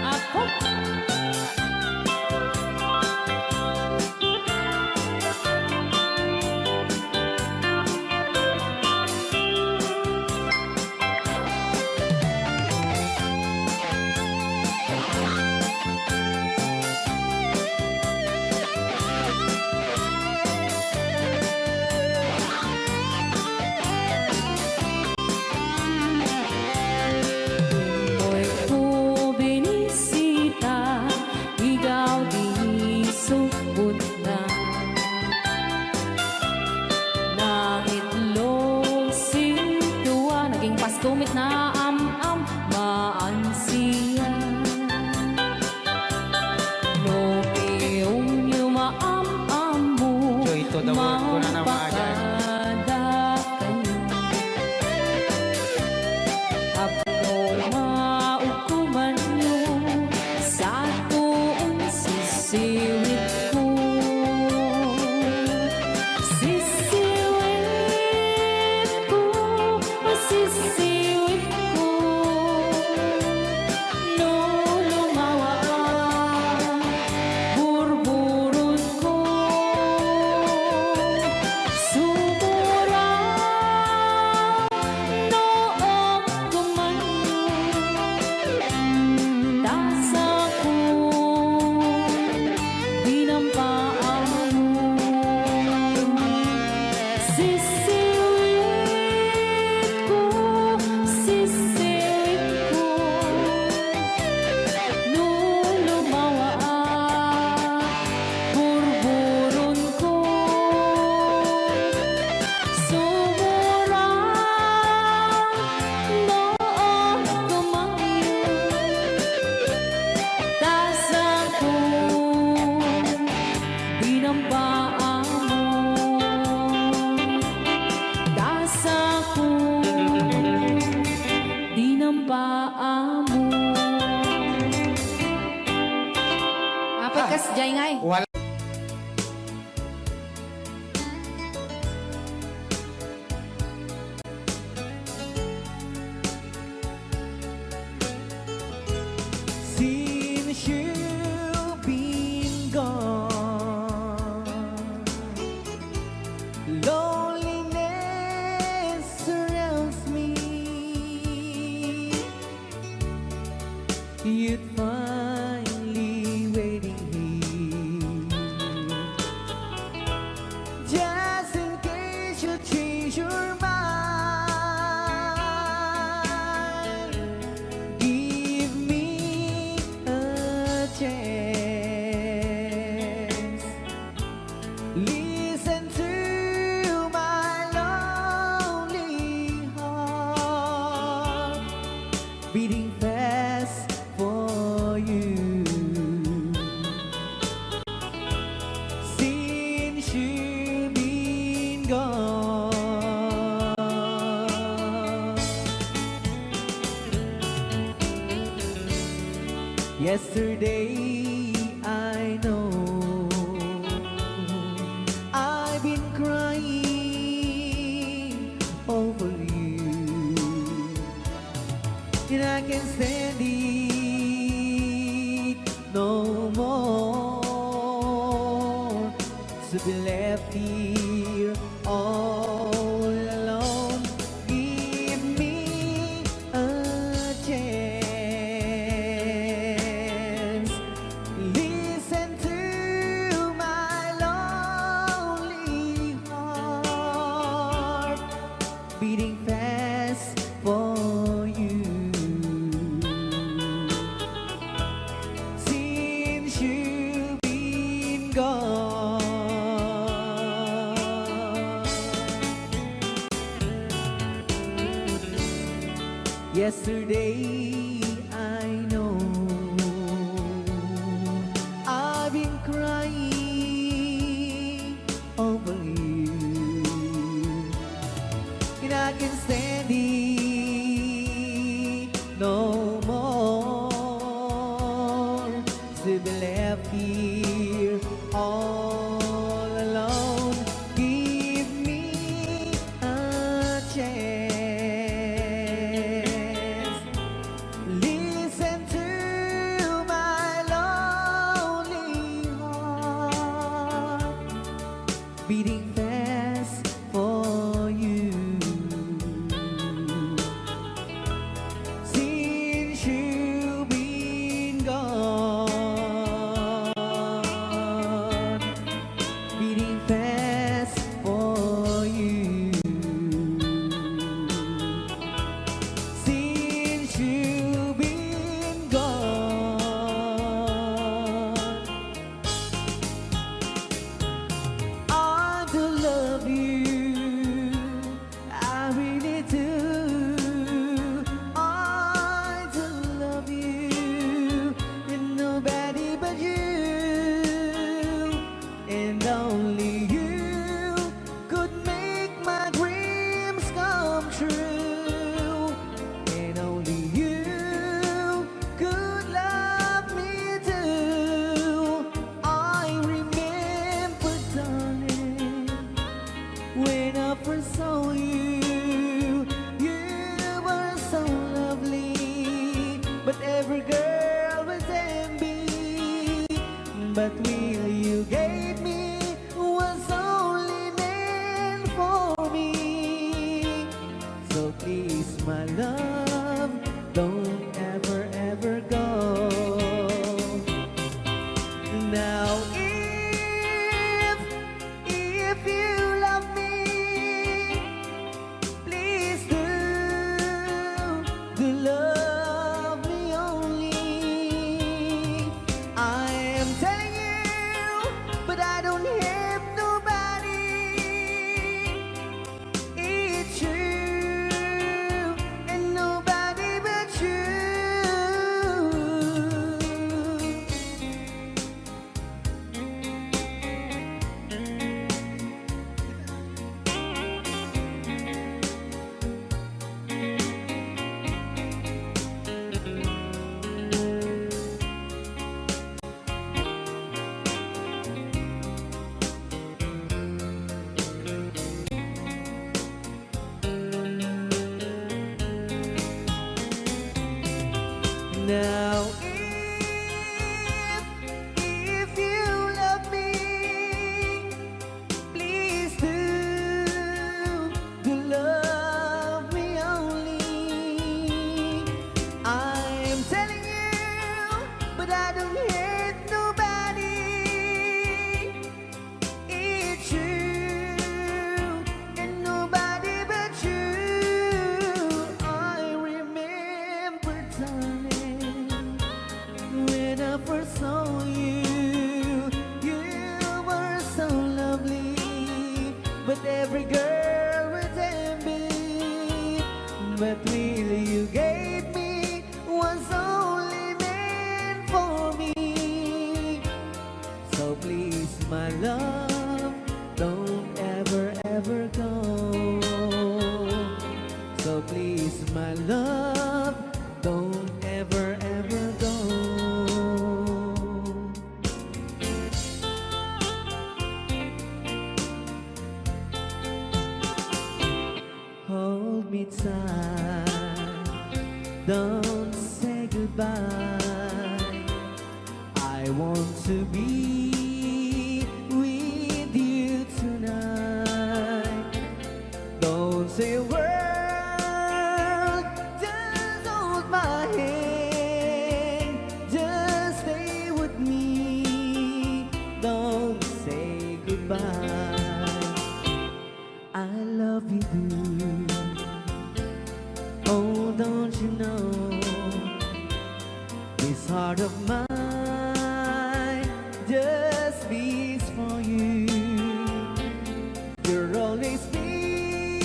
Apo. Daytoy ko binisita, igaw di subot na. Nangitlog sintua, naging pasto met na am-am, maansiya. No piyongyo maam-ammo, Joy to the world, kuna na, mga dyan. Mapakada kayo. Apno maukumanyo, sato un sisiwit ko. Sisiwit ko, sisiwit ko. No lumawa, burburon ko. Sumura, no agkumanyo. Tasakon, dinampaamon. Sisiwit ko, sisiwit ko. No lumawa, burburon ko. Sumura, no agkumanyo. Tasakon, dinampaamon. Tasakon, dinampaamon. Apat kas jay ngay. Wala. Since you've been gone, loneliness surrounds me. You'd find me waiting here. Just in case you change your mind, give me a chance. Listen to my lonely heart beating fast for you. Since you've been gone. Yesterday, I know I've been crying over you, and I can't stand it no more to be left here all alone. Give me a chance. Listen to my lonely heart beating fast for you. Since you've been gone. Yesterday, I know I've been crying over you, I can stand it no more to be left here all alone. Give me a chance. Listen to my lonely heart beating fast for you. Since you've been gone, beating fast for you. Since you've been gone, I do love you. I really do. I do love you. And nobody but you. And only you could make my dreams come true. And only you could love me too. I remember, darling, when I first saw you, you were so lovely, but every girl was envy. But will you gave me was only meant for me. So please, my love, don't ever, ever go. Now, if, if you love me, please do, do love me only. I am telling you, but I don't have nobody. It's you and nobody but you. Now, if, if you love me, please do, do love me only. I am telling you, but I don't hate nobody. It's you and nobody but you. I remember, darling, when I first saw you, you were so lovely, but every girl would envy. But really, you gave me was only meant for me. So please, my love, don't ever, ever go. So please, my love, don't ever, ever go. Hold me tight, don't say goodbye. I want to be with you tonight. Don't say a word, just hold my hand, just stay with me. Don't say goodbye. I love you, do. Oh, don't you know? This heart of mine just beats for you. You'll always be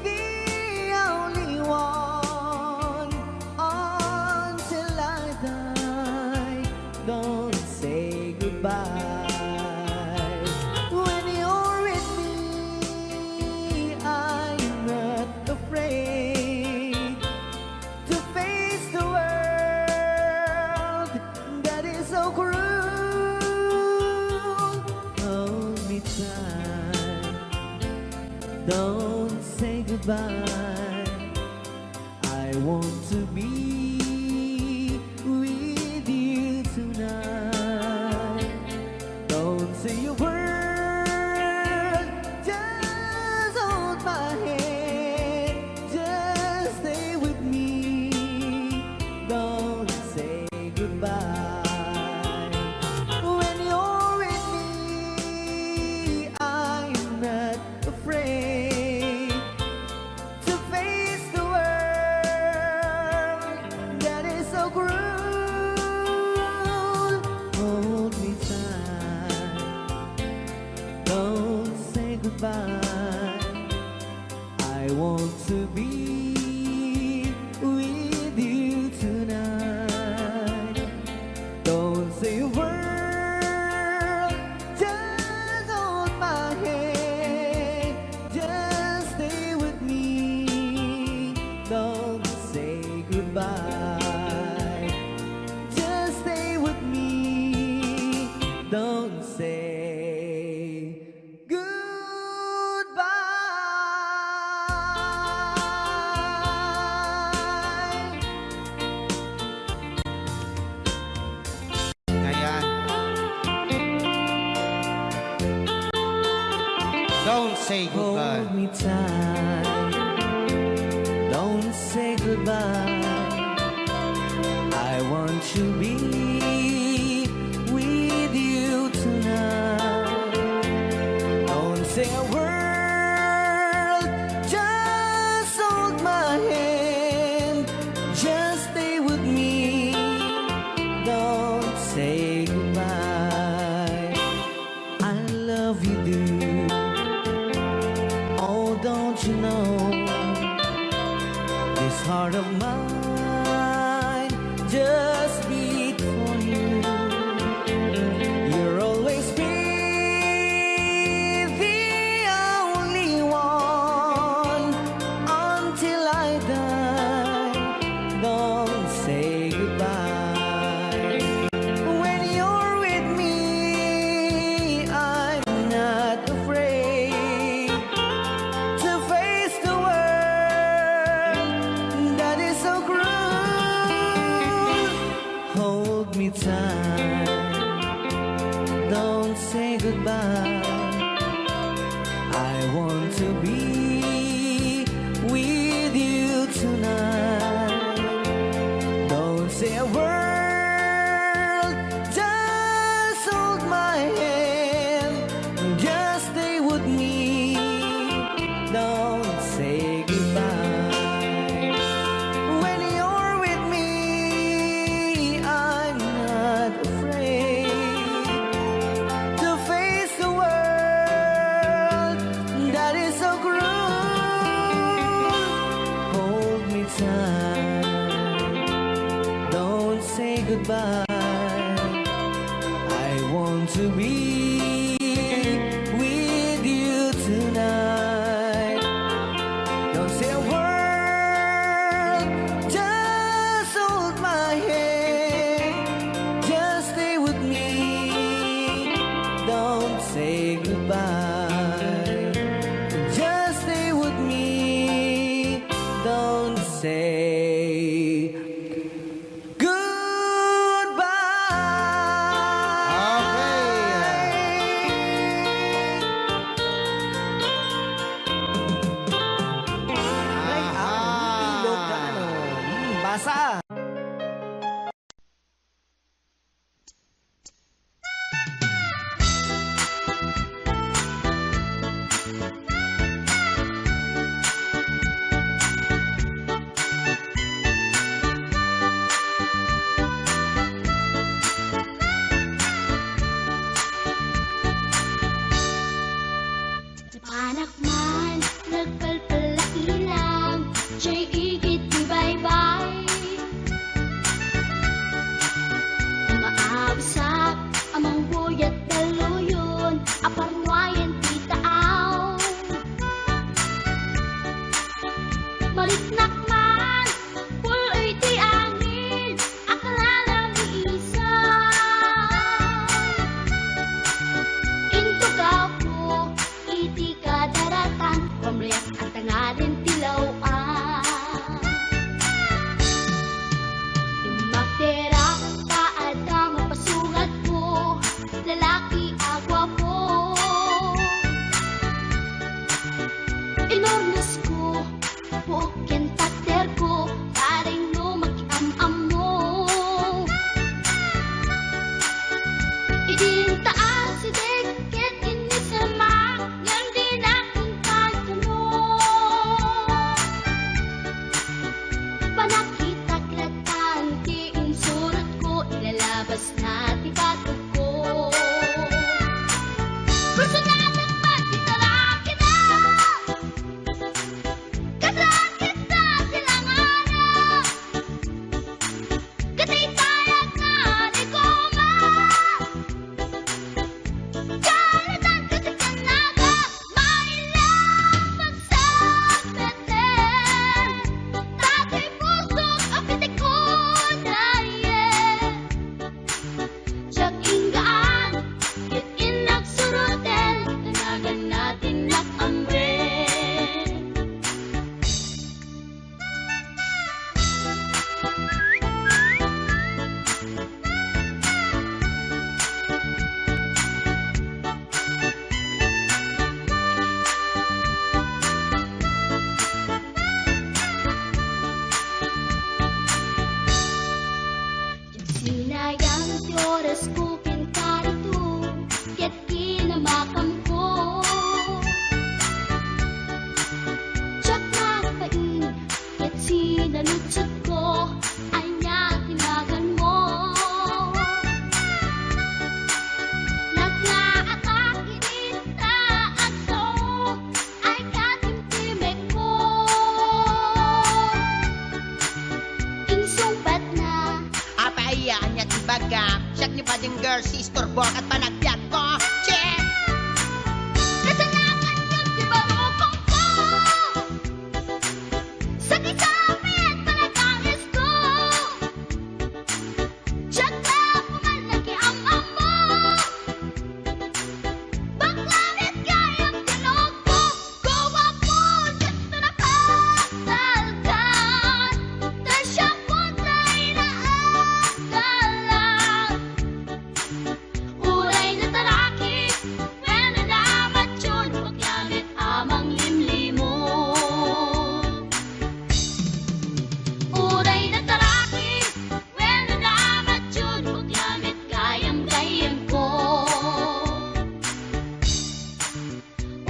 the only one until I die. Don't say goodbye. When you're with me, I'm Don't say goodbye. I want to be with you tonight. Don't say a word, just hold my hand, just stay with me. Don't say goodbye. When you're with me, I'm not afraid to face the world that is so cruel. Hold me tight, don't say goodbye. I want to be with you tonight. Don't say a word, just hold my hand, just stay with me. Don't say goodbye, just stay with me. Don't say goodbye. Ayan. Don't say goodbye. Hold me tight. Don't say goodbye. I want to be with you tonight. Don't say a word, just hold my hand, just stay with me. Don't say goodbye. I love you, dear. Oh, don't you know? This heart of mine just beat for you. You'll always be the only one until I die. Don't say goodbye. When you're with me, I'm not afraid to face the world that is so cruel. Hold me tight, don't say goodbye. I want to be with you tonight. Don't say a word, just hold my hand, just stay with me. Don't say goodbye. When you're with me, I'm not afraid to face the world that is so cruel. Hold me tight, don't say goodbye. I want to be with you tonight. Don't say a word, just hold my hand, just stay with me. Don't say goodbye, just stay with me. Don't say goodbye. Okay. Ray Aha. Abby Ilocano. Hmm, basa. Napanak man, nagpalpal a ilang, jay igid ti baybay. Maabusak a mangbuyat dalluyon a parnuayen ti taaw. Mariknak man, pul-oy ti angin a kalalamisan. Intugaw ko iti kadaratan, pamriak Agam, siak ni bading girl, si istorbo kat panagbiag ko. Che! Kasanakan yun, di ba, rokong ko? Sa kisame at panagangis ko. Siak na pumal na kiam-am mo. Bakla met gayam tinukbo. Guwapo, siak na napagtalkan. Ta siak putay na agalang. Uray natarakis, wenno namatyon, bakla met a manglimlimo. Uray natarakis, wenno namatyon, bakla met gayam-gayam ko.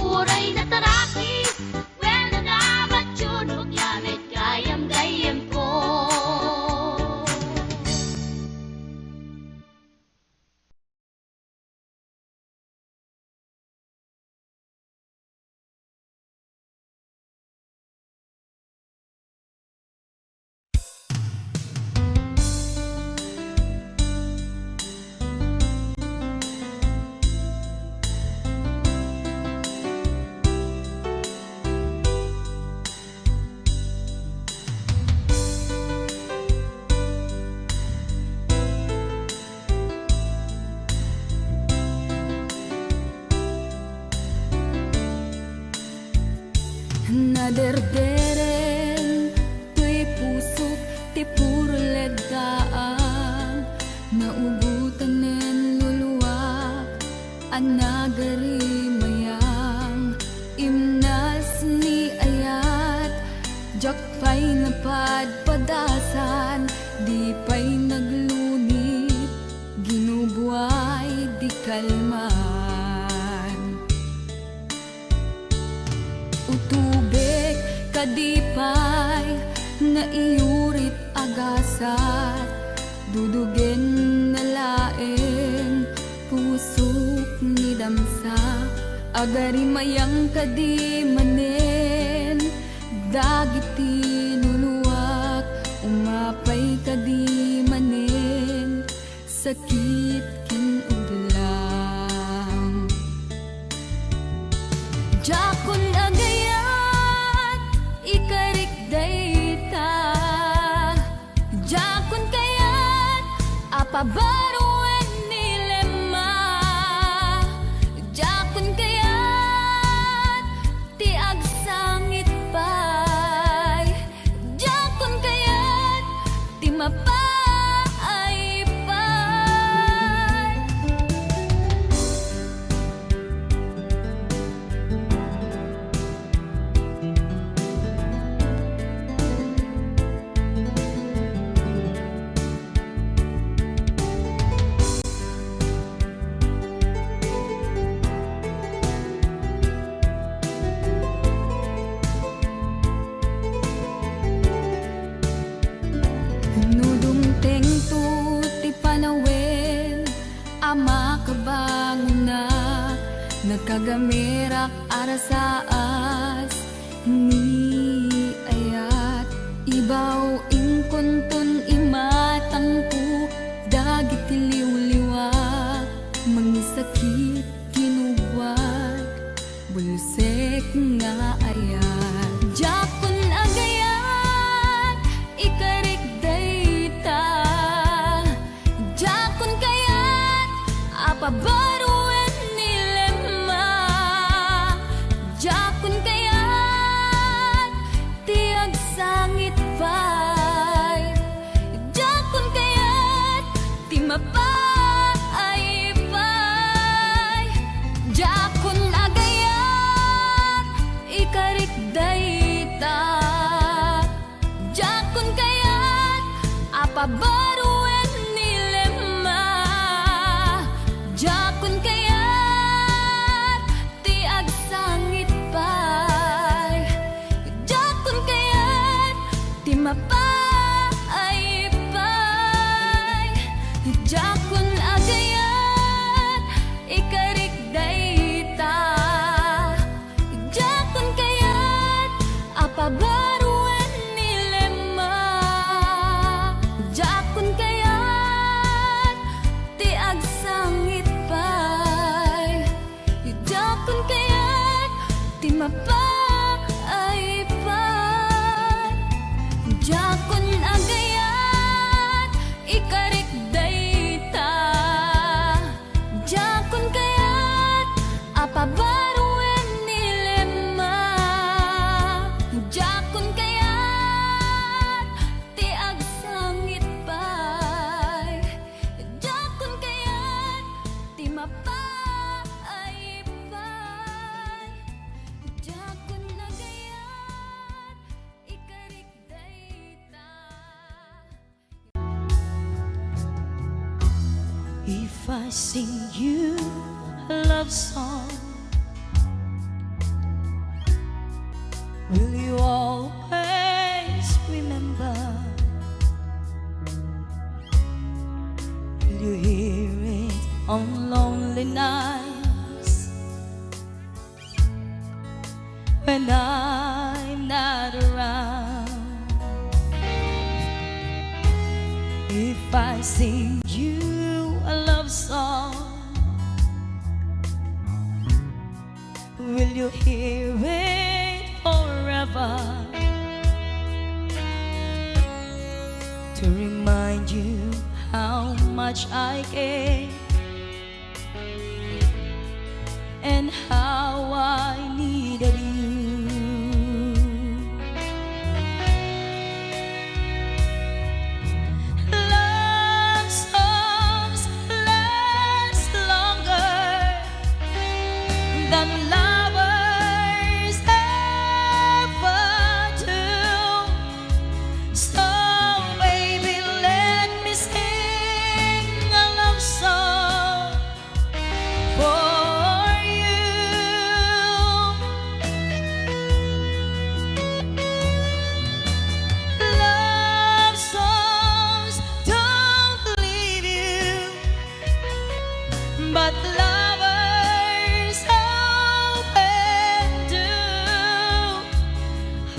Uray natarakis, wenno namatyon, bakla met gayam-gayam ko. Naderdereng toy pusok ti puro leddaang, naugotanen luluak a nagarimayang. Imnas ni ayat, diak pay napadpadasan, di pay naglunit, ginubuay di kalman. Utubek kadi pay nga iyurit a gasat, dudugen na laeng pusok ni damsa. Agarimayang kadi manen dagiti luluak, umapay kadi manen sakit ken ublang. Diakon agayat, ikarik dayta. Diakon kayat a pabaruen ni Lemma. Diakon kayat ti agsangit pay. Diakon kayat ti mapaay pay. No dumtengto ti panawen a makabangonak, nakagamerak a rasaas ni ayat. Ibaw inkonton imatangko dagiti liwliwa, mangisakit kinugwat. Bulsek nga ayat. Diakon agayat, ikarik dayta. Diakon kayat a pabaruen ni Lemma. Diakon kayat ti agsangit pay. Diakon kayat ti mapaay pay. Diakon agayat, ikarik dayta. Diakon kayat a pabaruen ni Lemma. Diakon kayat ti agsangit pay. Diakon kayat ti mapaay pay. Diakon agayat, ikarik dayta. Diakon kayat a pabaruen ni Lemma. Diakon kayat If I sing you a love song, will you always remember? Will you hear it on lonely nights when I'm not around? If I sing you a love song, will you hear it forever? To remind you how much I care and how I needed you. Love songs last longer than lovers ever do. So, baby, let me sing a love song for you. Love songs don't leave you, but lovers often do.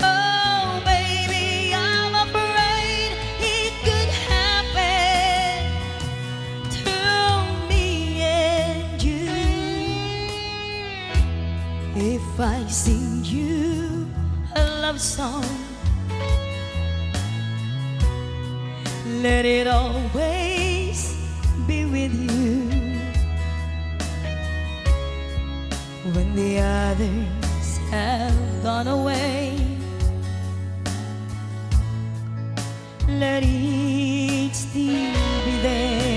Oh, baby, I'm afraid it could happen to me and you. If I sing you a love song, let it always be with you. When the others have gone away, let it still be there.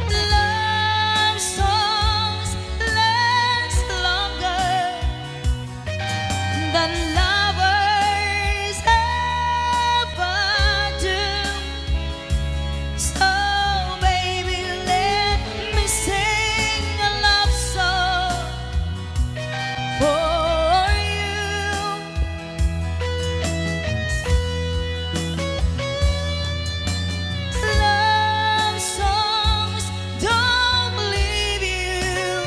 Love songs last longer than lovers ever do. So, baby, let me sing a love song for you. Love songs don't leave you,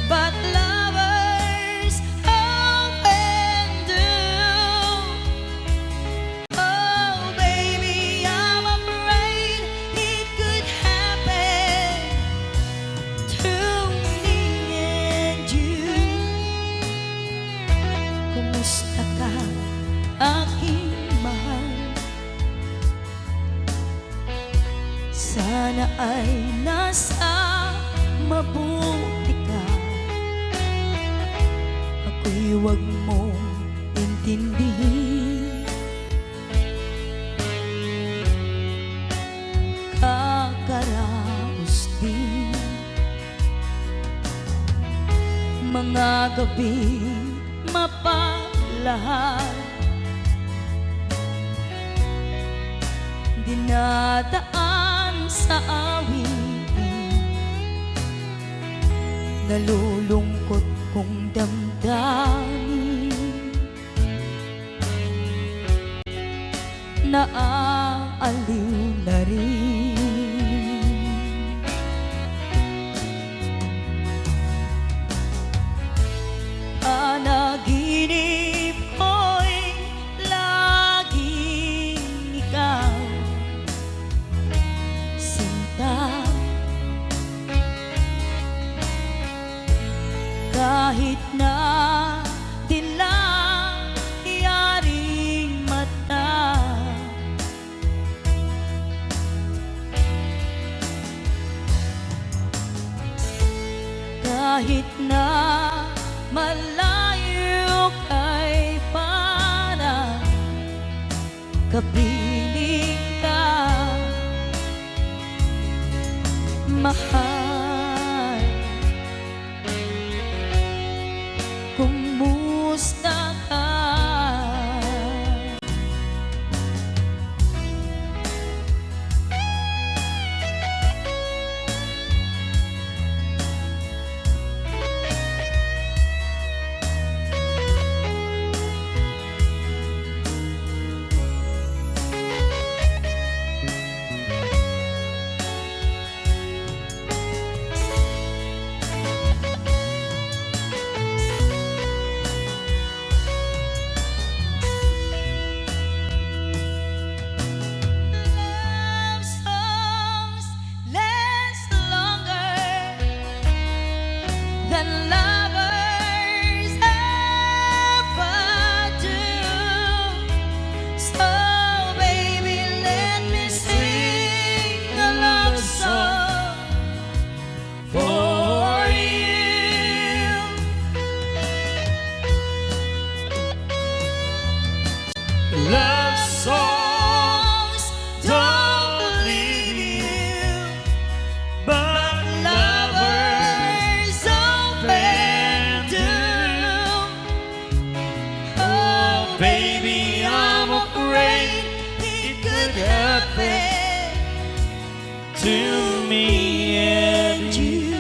but lovers often do. Oh, baby, I'm afraid it could happen to me and you. Kumusta ka, aking mahal? Sana ay nasa mabuti ka. Ako'y huwag mong intindihin. Kakaraos din. Mga gabi mapalahad, dinadaan sa awitin. Nalulungkot kong damdamin, naaaliw na rin. Panaginip ko'y laging ikaw, sinta. Kahit na dilaw yaring mata, Alayo kay para kabiling ka, mahal. Kumusta ka? Love songs last longer than lovers ever do. So, baby, let me sing a love song for you. Love songs don't leave you, but lovers often do. Oh, baby, I'm afraid it could happen to me and you.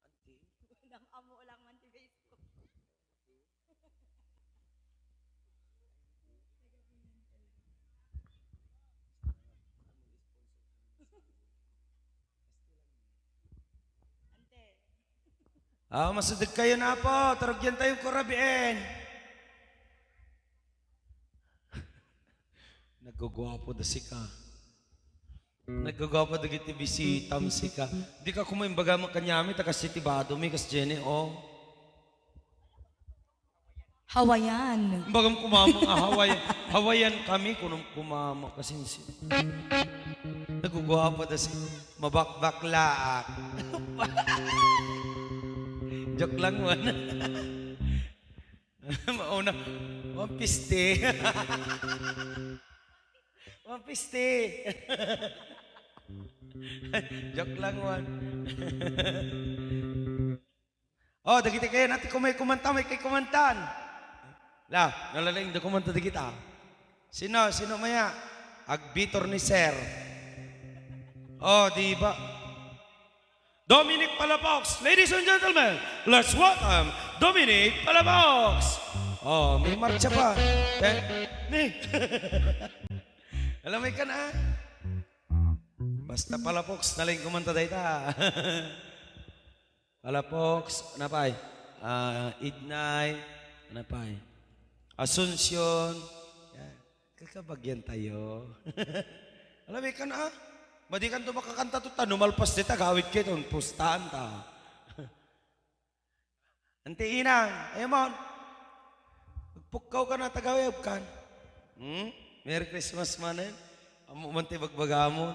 Auntie. Auntie? Nang amo lang man ti Facebook. Ante. Ah, masudek kayo na po. Turugyan tayo ko rabiin. Nagguguwapo da sika. Nagguguwapo dagiti bisitam sika. Di ka kuma imbaga kaniami, ta kas iti bado mi, kas Jenny, oh. Hawaiian. Imbagam kumama nga Hawaiian. Hawaiian kami, kunam kumama, kasinsi. Nagguguwapo da si mabakbaklaak. Joke lang man. Mauna. One fifty. One fifty. Joke lang man. Oh, dagiti kayan, ati kumay kumanta, may kay kumantan. La, nalalaing da kumanta dagita. Sino, sino maya? Agbitor ni Sir. Oh, di ba? Dominic Palafox. Ladies and gentlemen, let's welcome Dominic Palafox. Oh, may marcha pa. Eh, ni. Alam mo ka na? Basta Palafox, nalaing kumanta dayta. Palafox, napay? Ah, Ignay, napay? Asuncion. Yan. Kakabagyan tayo. Alam mo, ikan, ah? Madi kan to makakanta to, ta numalpas di tagawid kayo, ton pustahan ta. Ante inang, ayun mo. Magpukkaw ka na, tagawid kan. Hmm? Merry Christmas, manen. Amo man ti bagbagamon.